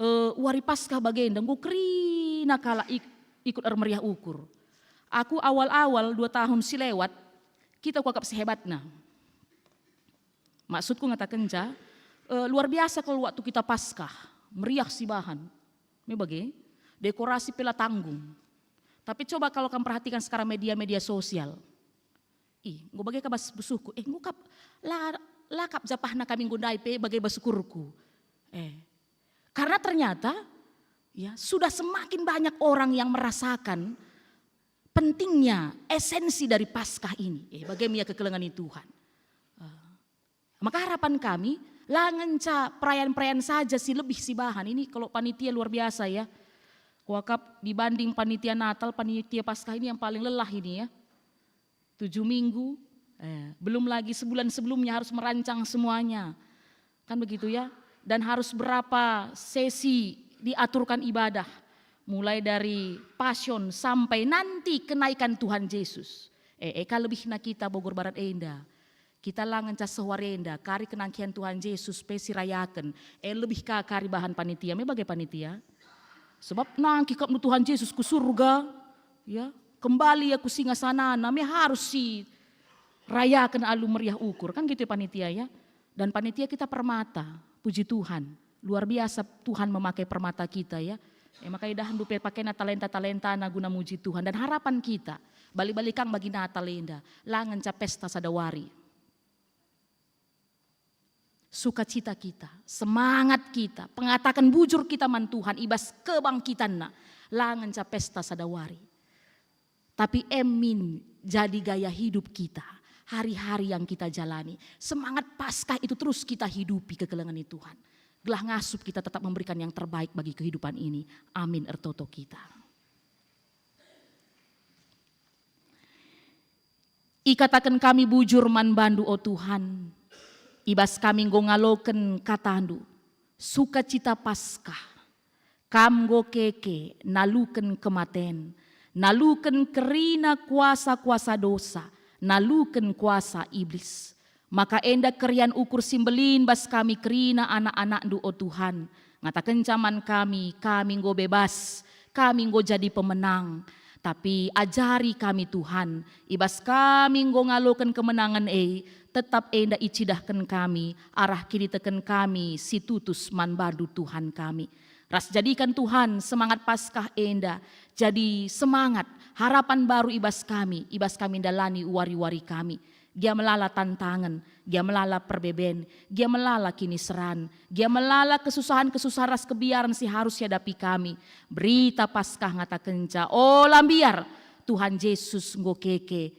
Eh, wari Paskah bagenda enggo kerina kalak ik-, ikut ermeriah ukur. Aku awal-awal dua tahun si lewat, kita kuakap sehebatna. Maksudku ngatakenca, eh, luar biasa kal waktu kita Paskah, meriah si bahan. Me bage, dekorasi pe la tanggung. Tapi coba kalau kam perhatikan sekarang media-media sosial. Ih, enggo bage ka bas besuhku. Eh, enggo kap, la, la kap japahna kami enggo ndai pe bage bas ukurku. Eh, karena ternyata, ya, sudah semakin banyak orang yang merasakan pentingnya esensi dari Paskah ini. Eh, bage mia kekelengen ni Tuhan. Eh, maka harapan kami, la ngenca perayaan-perayaan saja si lebih si bahan. Ini kalau panitia luar biasa, ya. Kuakap dibanding panitia Natal, panitia Paskah ini yang paling lelah ini, ya. Tujuh minggu, eh, belum lagi sebulan sebelumnya harus merancang semuanya. Kan begitu, ya? Dan harus berapa sesi diaturkan ibadah. Mulai dari Passion sampai nanti kenaikan Tuhan Yesus. Eh, eka lebihna kita Bogor Barat enda. Kita la ngenca seh wari enda, kari kenangkihan Tuhan Yesus pe si rayaken. Eh, lebih ka kari bahan panitia, me bage panitia. Sebab nangkih kap ndu Tuhan Yesus ku surga, ya, kembali ia ku singasanana, me harus si rayaken alu meriah ukur, kan gitu ya panitia, ya. Dan panitia kita permata, puji Tuhan, luar biasa Tuhan memakai permata kita, ya. E maka idahndu pe pakena talenta-talentana guna muji Tuhan dan harapan kita, bali-bali kang bagi Natal enda, la ngenca pesta sada wari. Sukacita kita, semangat kita, pengataken bujur kita man Tuhan i bas kebangkitanNa, la ngenca pesta sada wari. Tapi e min jadi gaya hidup kita, hari-hari yang kita jalani. Semangat Paskah itu terus kita hidupi kekelengen ni Tuhan. Gelah ngasup kita tetap memberikan yang terbaik bagi kehidupan ini. Amin, ertoto kita. Ikataken kami bujur man bandu, o Tuhan, i bas kami enggo ngaloken kataNdu, sukacita Paskah. Kam enggo keke naluken kematen, naluken kerina kuasa-kuasa dosa, naluken kuasa Iblis. Maka enda kerian ukur si mbelin bas kami kerina anak-anakNdu, o Tuhan. Ngatakenca man kami, kami enggo bebas, kami enggo jadi pemenang. Tapi ajari kami, Tuhan, i bas kami enggo ngaloken kemenangen e, Tetap enda icidahken kami arah kiniteken kami si tutus man bandu, Tuhan kami. Ras jadikan, Tuhan, semangat Paskah enda jadi semangat, harapan baru i bas kami, i bas kami ndalani wari-wari kami. Gia melala tantangen, gia melala perbeben, gia melala kiniseran, gia melala kesusahan-kesusahan ras kebiaren si harus ihadapi kami. Berita Paskah ngatakenca, "Ola mbiar, Tuhan Jesus enggo keke,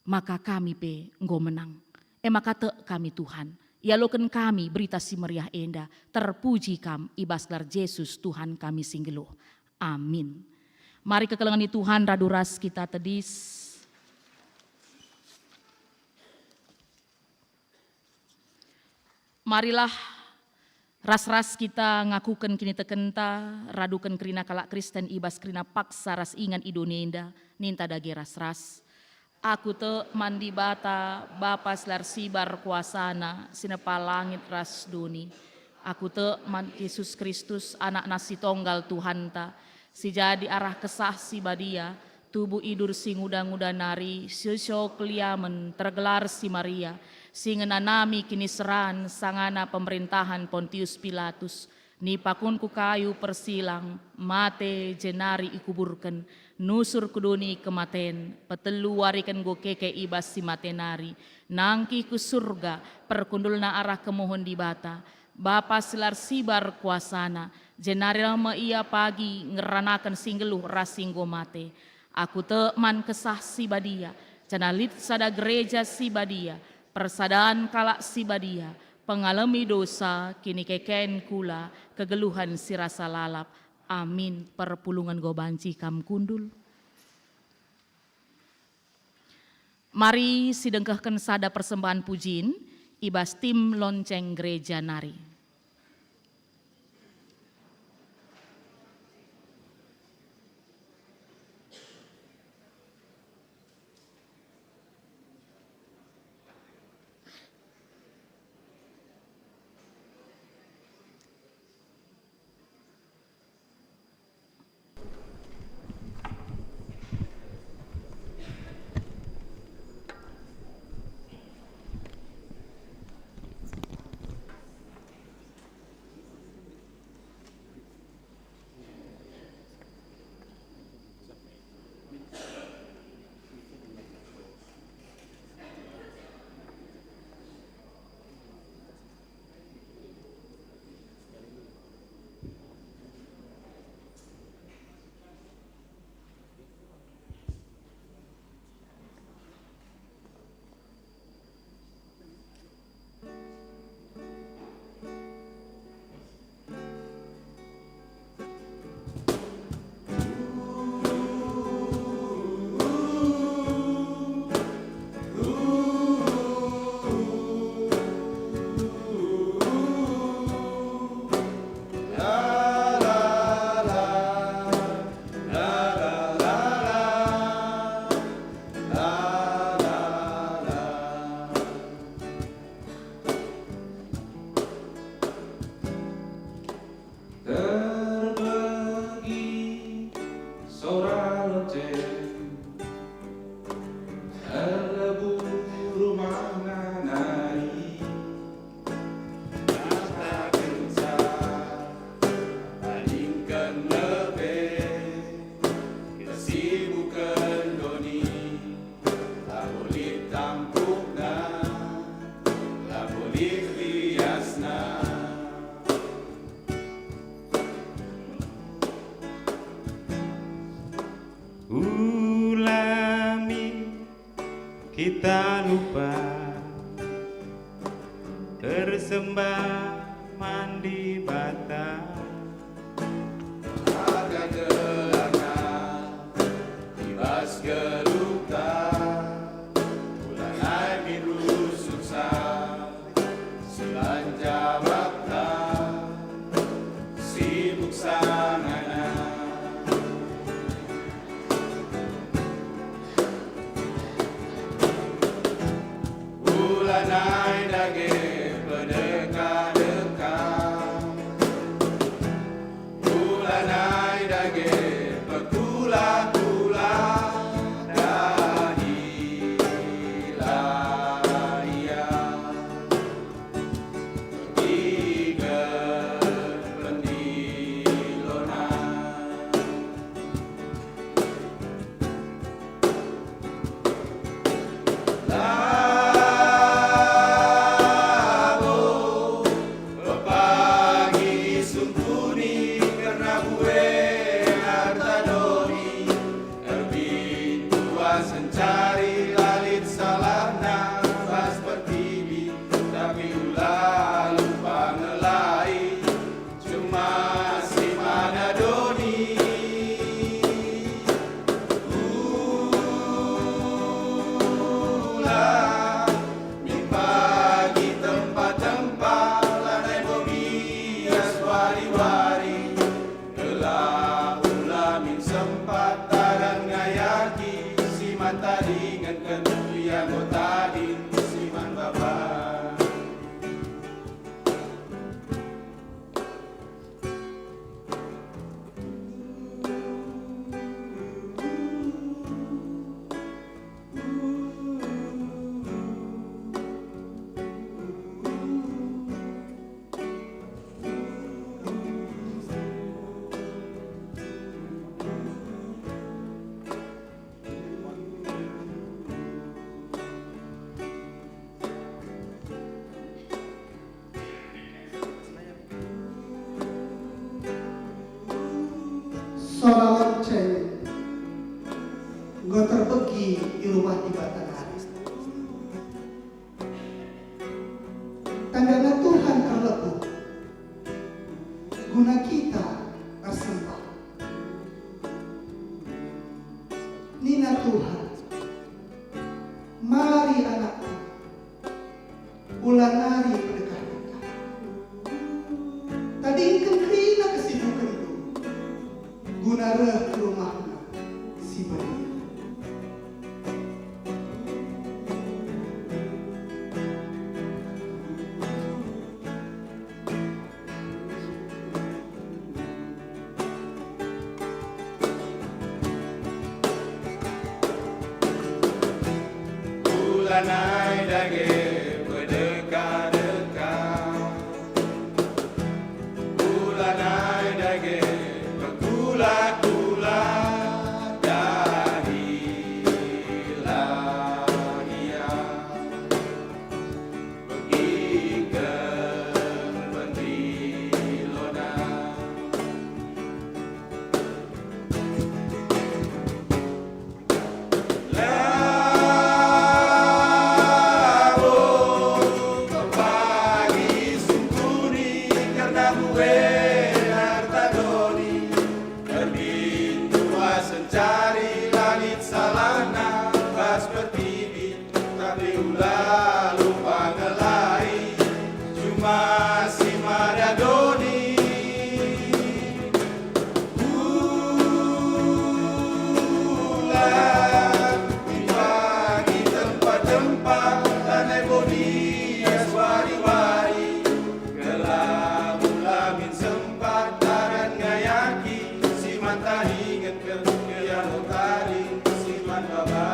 maka kami pe enggo menang." E maka tek kami, Tuhan, ialoken kami Berita Si Meriah enda. Terpuji Kam i bas gelar Jesus, Tuhan kami si nggeluh. Amin. Mari kekelengen Tuhan radu ras kita tedis. Marilah ras-ras kita ngakuken kinitekenta, raduken kerina kalak Kristen i bas kerina paksa ras ingan i doni enda, ninta dage ras-ras. Aku tek man Dibata, Bapa si la ersibar kuasaNa, si nepa langit ras doni. Aku tek man Jesus Kristus, AnakNa si Tonggal Tuhanta, si jadi arah Kesah Si Badia, tubuh idur si nguda-nguda nari, sisok liamen, tergelar si Maria, si ngenanami kiniseran sangana pemerintahan Pontius Pilatus, nipakun ku kayu persilang, mate, jenari ikuburken, nusur ku doni kematen, petelu wariken enggo keke i bas si mate nari, nangkih ku Surga, perkundulna arah kemuhen Dibata, Bapa si la ersibar kuasaNa, jenari reh me Ia pagi ngeranaken si nggeluh ras si enggo mate. Aku tek man Kesah Si Badia, janah lit sada gereja si badia, persadan kalak si badia, pengalemi dosa, kinikeken kula, kegeluhen si rasa lalap. Amin. Perpulungen enggo banci kam kundul. Mari sidengkehken sada persembahen pujin i bas tim lonceng gereja nari. Terbegi sora lonceng, erlebuh rumahna nari. Katakenca tadingken lebe, kesibuken doni, labo lit tampukna, labo lit liasna. Ulami kita lupa ersembah man Dibata. Maka gelarna i bas geluhta, ulanai min rusuksa. Si banca bakta, sibuk sangana. Ulanai dage pedeka-deka. Ikut pendilona. Labo pepagi sungkuni kerna buena arta doni. Erbintuas encari la lit salahna bas pertibi, tapi ula lupa ngelai cuma si mada doni. Ula min pagi tempa-tempa lanai bo bias wari-wari. Gelah ula min sempat taran ngayaki, si man tadingenken ia enggo tading si man baba. Sora lonceng enggo terbegi i rumah Dibata nari. Tandana Tuhan erlebuh guna kita ersembah. Nina Tuhan, "Mari, anakku, ula nari pedekah-dekah. Tadingken kerina kesibukenndu, guna reh ku rumahNa si badia." Ula nai dage pedekah-dekah. Ula nai dage pekula-kula dahi lahia. Begiken pendilona. Labo pagi sungkuni kerna buena arta doni. Erbintuas encari la lit salahna bas pertibi. Tapi ula lupa ngelai, cuma si mada doni. Ula, pagi tempa-tempa, lanai bo bias wari-wari. Gelah ula min sempat taran ngayaki, si man tadingetken ia enggo tading si man baba.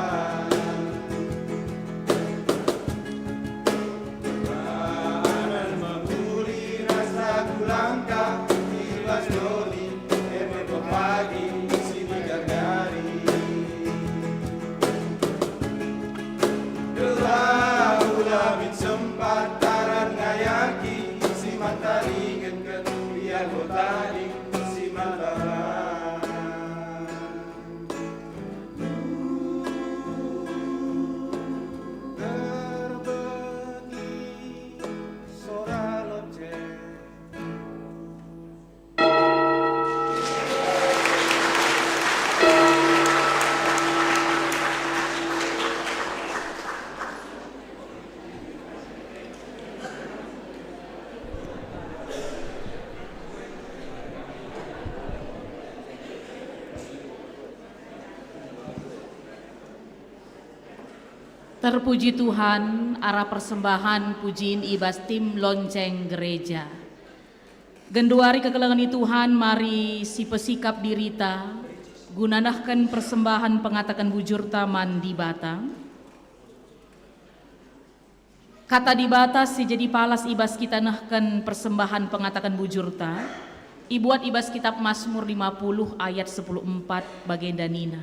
Anan mehuli rasa kulangka i bas doni, e me pepagi si digagari. Gelah ula min sempat taran ngayaki, si man tadingetken ia enggo tading si man baba. Terbegi sora lonceng. Terpuji Tuhan, arah persembahan pujin i bas tim lonceng gereja. Genduari kekelengen i Tuhan, mari sipesikap dirita guna nehken persembahan pengataken bujurta man Dibata. Kata Dibata si jadi palas i bas kita nehken persembahen pengataken bujurta, ibuat i bas Kitap Masmur lima puluh ayat sepuluh empat bagenda nina,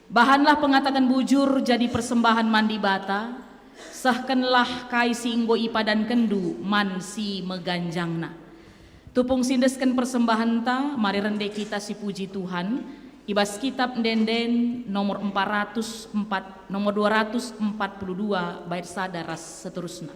"Bahanlah pengataken bujur jadi persembahen man Dibata, sehkenlah kai si enggo ipadankenndu man si meganjangna." Tupung si endesken persembahenta, mari rende kita sipuji Tuhan i bas Kitap Ende-enden nomor empat ratus empat, nomor dua ratus empat puluh dua, bait sada ras seterusna.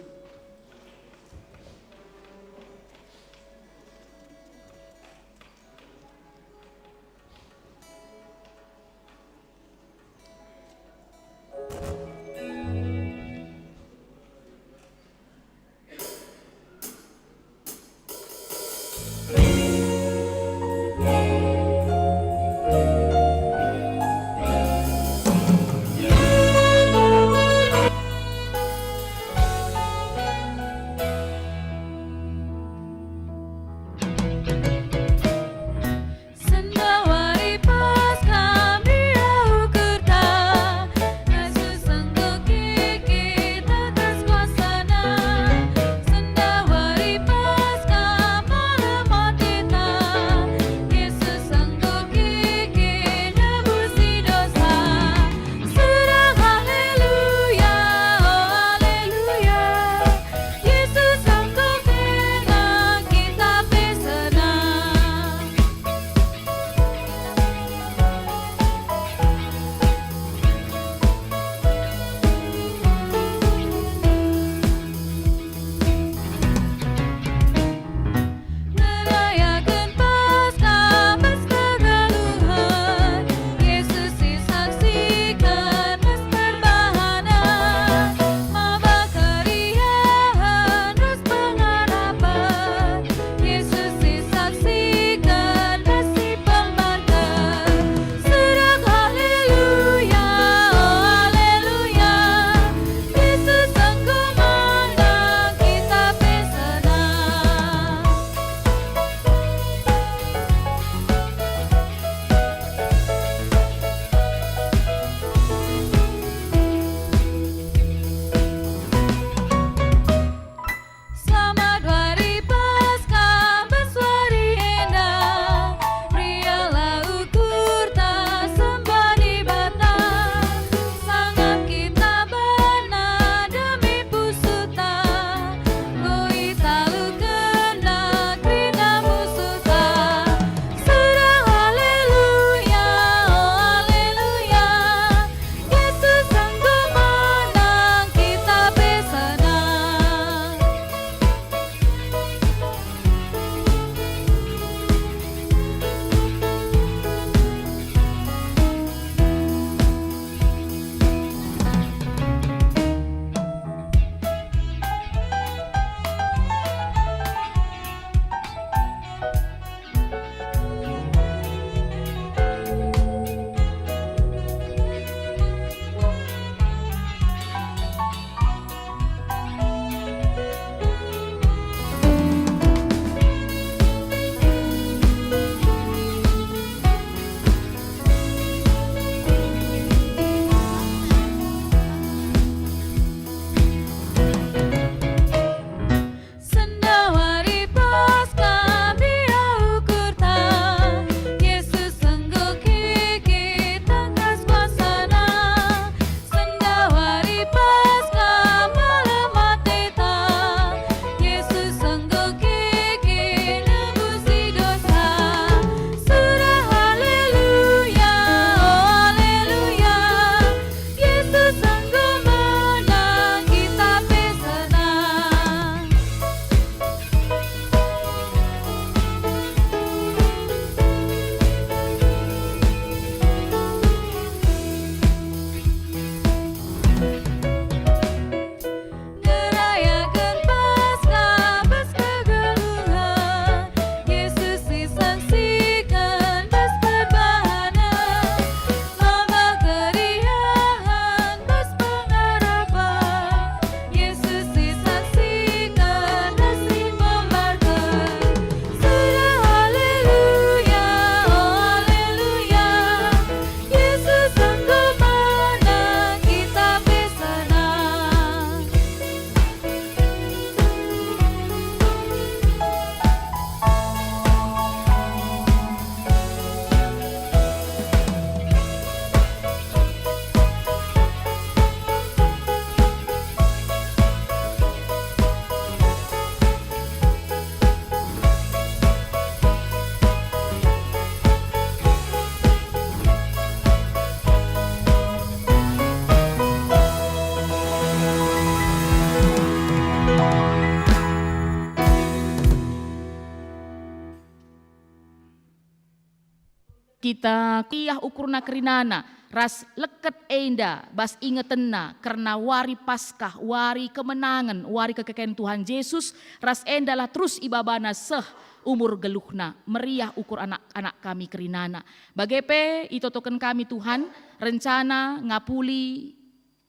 Kita meriah ukurna kerinana ras leket enda bas ingetenna kerna wari Paskah, wari kemenangen, wari kekeken Tuhan Jesus, ras endalah terus ibabana seh umur geluhna. Meriah ukur anak-anak kami kerinana. Bage pe itotoken kami, Tuhan, rencana ngapuli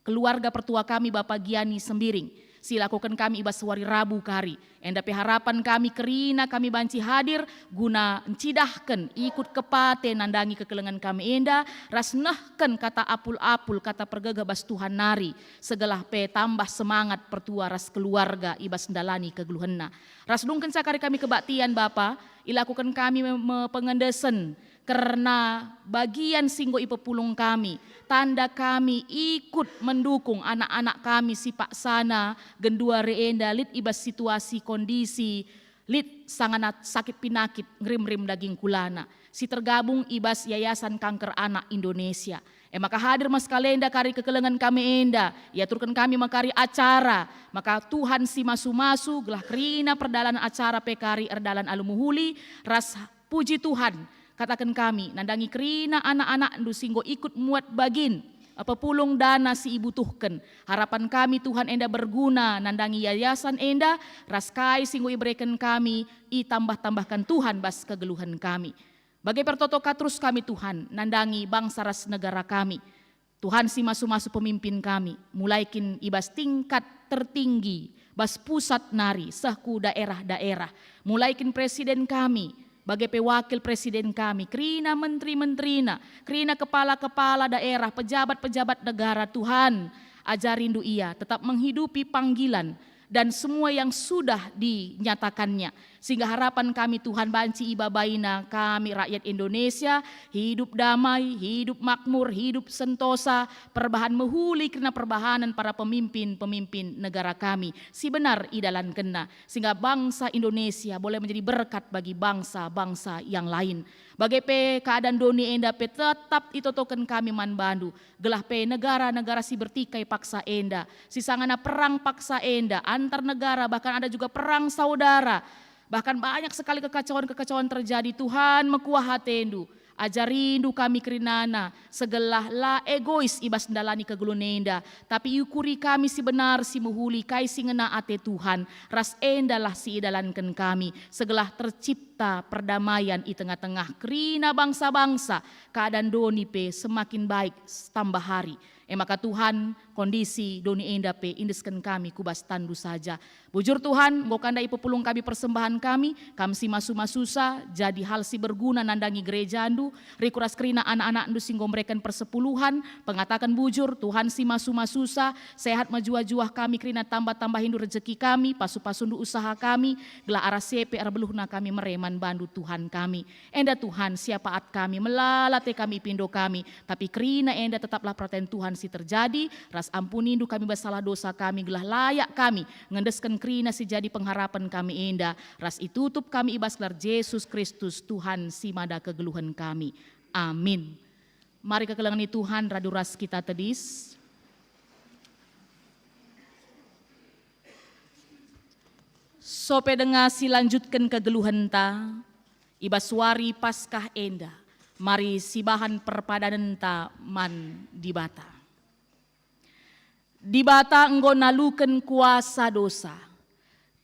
keluarga pertua kami, Bapa Giani Sembiring, si ilakoken kami i bas wari Rabu kari. Enda pe harapan kami kerina kami banci hadir guna ncidahken ikut kepate nandangi kekelengen kami enda, ras nehken kata apul-apul, kata pergegeh bas Tuhan nari, segelah pe tambah semangat pertua ras keluarga i bas ndalani kegeluhenna. Ras dungkenca kari kami kebaktian, Bapa, ilakoken kami me-, me-, pengendesen kerna bagian si enggo ipepulung kami, tanda kami ikut mendukung anak-anak kami si paksana genduari enda lit i bas situasi kondisi lit sangana sakit pinakit, ngerim-rim daging kulana, si tergabung i bas Yayasan Kanker Anak Indonesia. E maka hadir me sekalenda kari kekelengen kami enda, iaturken kami me kari acara, maka Tuhan si masu-masu gelah kerina perdalan acara pe kari erdalan alu mehuli ras puji Tuhan. Kataken kami, nandangi kerina anak-anakndu si enggo ikut muat bagin, pepulung dana si ibutuhken. Harapan kami, Tuhan, enda berguna nandangi yayasan enda, ras kai si enggo ibereken kami, itambah-tambahken Tuhan bas kegeluhen kami. Bage pe ertoto ka terus kami, Tuhan, nandangi bangsa ras negara kami. Tuhan si masu-masu pemimpin kami, mulai kin i bas tingkat tertinggi, bas pusat nari, seh ku daerah-daerah. Mulai kin presiden kami, bage pe wakil presiden kami, kerina menteri-menterina, kerina kepala-kepala daerah, pejabat-pejabat negara, Tuhan, ajarindu ia tetap menghidupi panggilan dan semua yang sudah dinyatakannya. Sehingga harapan kami, Tuhan, banci ibabaina kami rakyat Indonesia, hidup damai, hidup makmur, hidup sentosa, perbahan mehuli kerna perbahanen para pemimpin-pemimpin negara kami, si benar idalankenna, sehingga bangsa Indonesia boleh menjadi berkat bagi bangsa-bangsa yang lain. Bage pe keadaan doni enda pe tetap itotoken kami man bandu, gelah pe negara-negara si bertikai paksa enda, si sangana perang paksa enda, antar negara, bahkan ada juga perang saudara, bahkan banyak sekali kekacauan-kekacauan terjadi. Tuhan, mekuah atendu, ajarindu kami kerinana, segelah la egois i bas ndalani kegeluhen enda, tapi iukuri kami si benar, si mehuli kai si ngena ate Tuhan, ras endalah si idalanken kami, segelah tercipta perdamaian i tengah-tengah kerina bangsa-bangsa, keadaan doni pe semakin baik tambah hari. E maka Tuhan, kondisi doni enda pe iendesken kami ku bas tanNdu saja. Bujur Tuhan, enggo ka ndai pepulung kami persembahan kami, Kam si masu-masusa, jadi hal si berguna nandangi gerejaNdu, riku ras kerina anak-anakNdu si enggo mereken persepuluhan, pengataken bujur, Tuhan si masu-masusa, sehat mejuah-juah kami kerina tambah-tambahindu rejeki kami, pasu-pasundu usaha kami, gelah arah si e pe erbeluhna kami mere man bandu Tuhan kami. Enda Tuhan, siapa at kami, melala ate kami ipindo kami, tapi kerina enda tetaplah peraten Tuhan si terjadi, ras ampunindu kami bas salah dosa kami, gelah layak kami ngendesken kerina si jadi pengharapen kami enda, ras itutup kami i bas gelar Jesus Kristus, Tuhan si mada kegeluhen kami. Amin. Mari kekelengen Tuhan radu ras kita tedis. Sope denga si lanjutken kegeluhenta, i bas wari Paskah enda, mari sibahan perpadanenta man Dibata. Dibata enggo naluken kuasa dosa.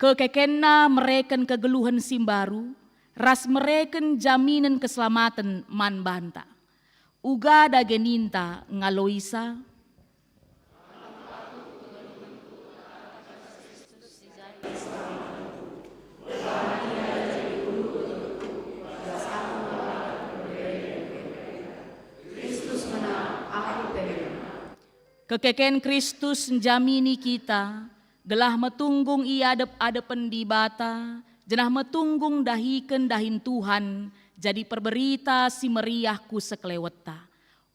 KekekenNa mereken kegeluhen si mbaru, ras mereken jaminen keselamaten man banta. Uga dage ninta ngaloisa, Kekeken Kristus njamini kita, gelah metunggung i adep-adepen Dibata, janah metunggung ndahiken dahin Tuhan, jadi perberita si meriah ku sekelewetta.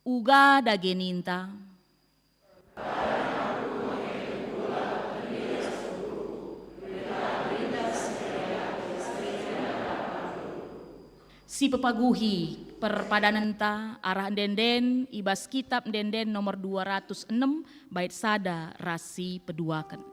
Uga dage ninta. Sipepaguhi perpadanenta arah ende-enden i bas Kitab Ende-enden nomor dua ratus enem, bait sada ras si peduaken.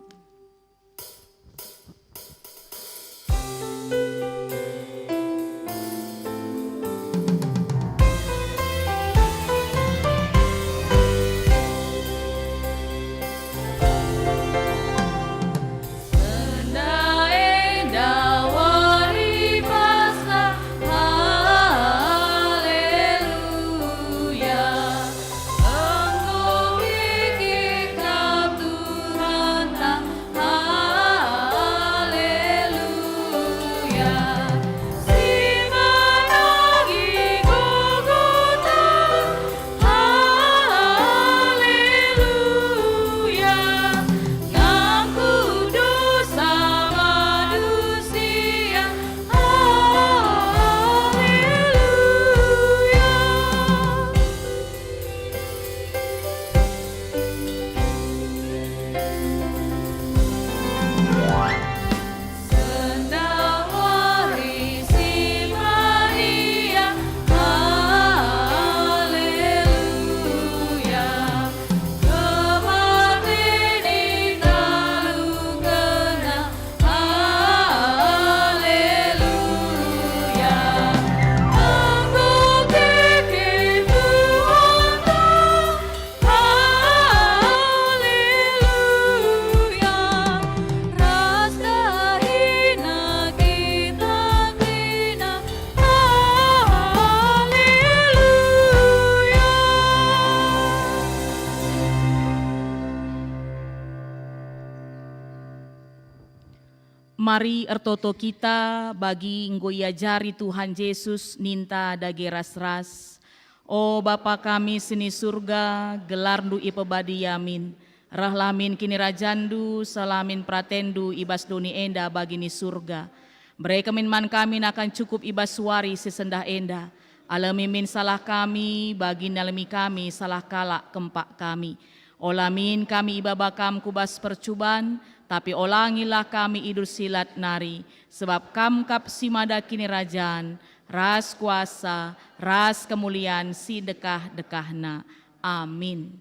Mari ertoto kita bagi enggo iajari Tuhan Jesus ninta dage ras-ras. O Bapa kami si ni Surga, gelarNdu ipebadia min. Rehlah min kinirajanNdu, seh min peratenNdu i bas doni enda bagi ni Surga. Bereken min man kami nakan cukup i bas wari si sendah enda. Alemi min salah kami, bagi nalemi kami salah kalak kempak kami. Ola min kami ibaba Kam ku bas percuban, tapi olangilah kami i bas si lat nari, sebab Kam kap si mada kinirajan, ras kuasa, ras kemulian si dekah-dekahna. Amin.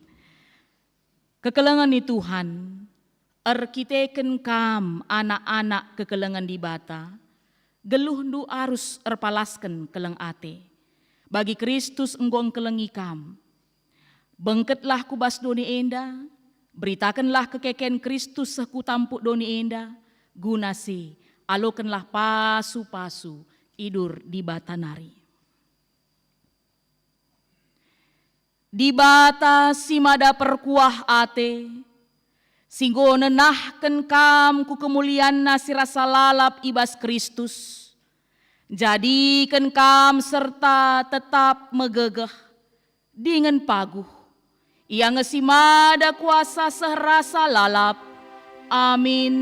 Kekelengen ni Tuhan, erkiteken kam anak-anak kekelengen Dibata, geluhndu arus erpalasken keleng ate. Bagi Kristus enggo engkelengi kam. Bengketlah ku bas doni enda, beritakenlah kekeken Kristus seh ku tampuk doni enda, guna si alokenlah pasu-pasu idur Dibata nari. Dibata si mada perkuah ate, si enggo nenahken kam ku kemulianNa si rasa lalap i bas Kristus, jadiken kam serta tetap megegeh, dingen paguh. Ia nge si mada kuasa seh rasa lalap. Amin.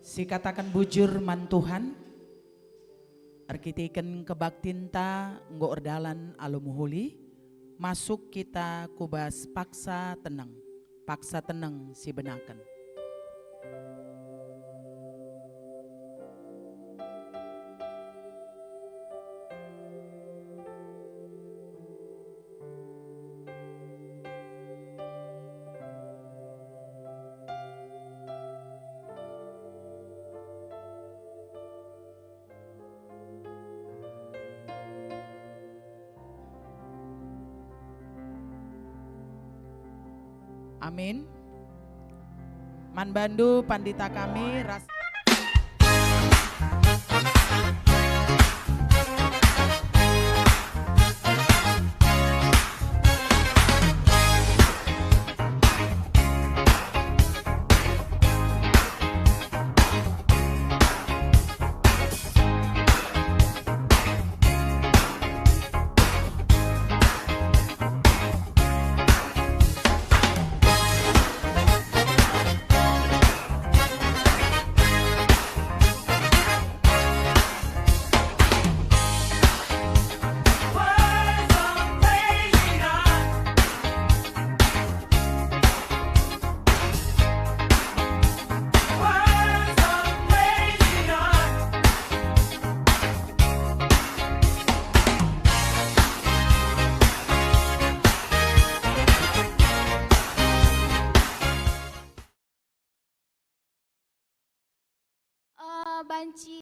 Sikataken bujur man Tuhan, erkiteken kebaktinta enggo erdalan alu mehuli, masuk kita ku bas paksa teneng, paksa teneng si benaken. Amin. Man bandu pandita kami ras Eh, banci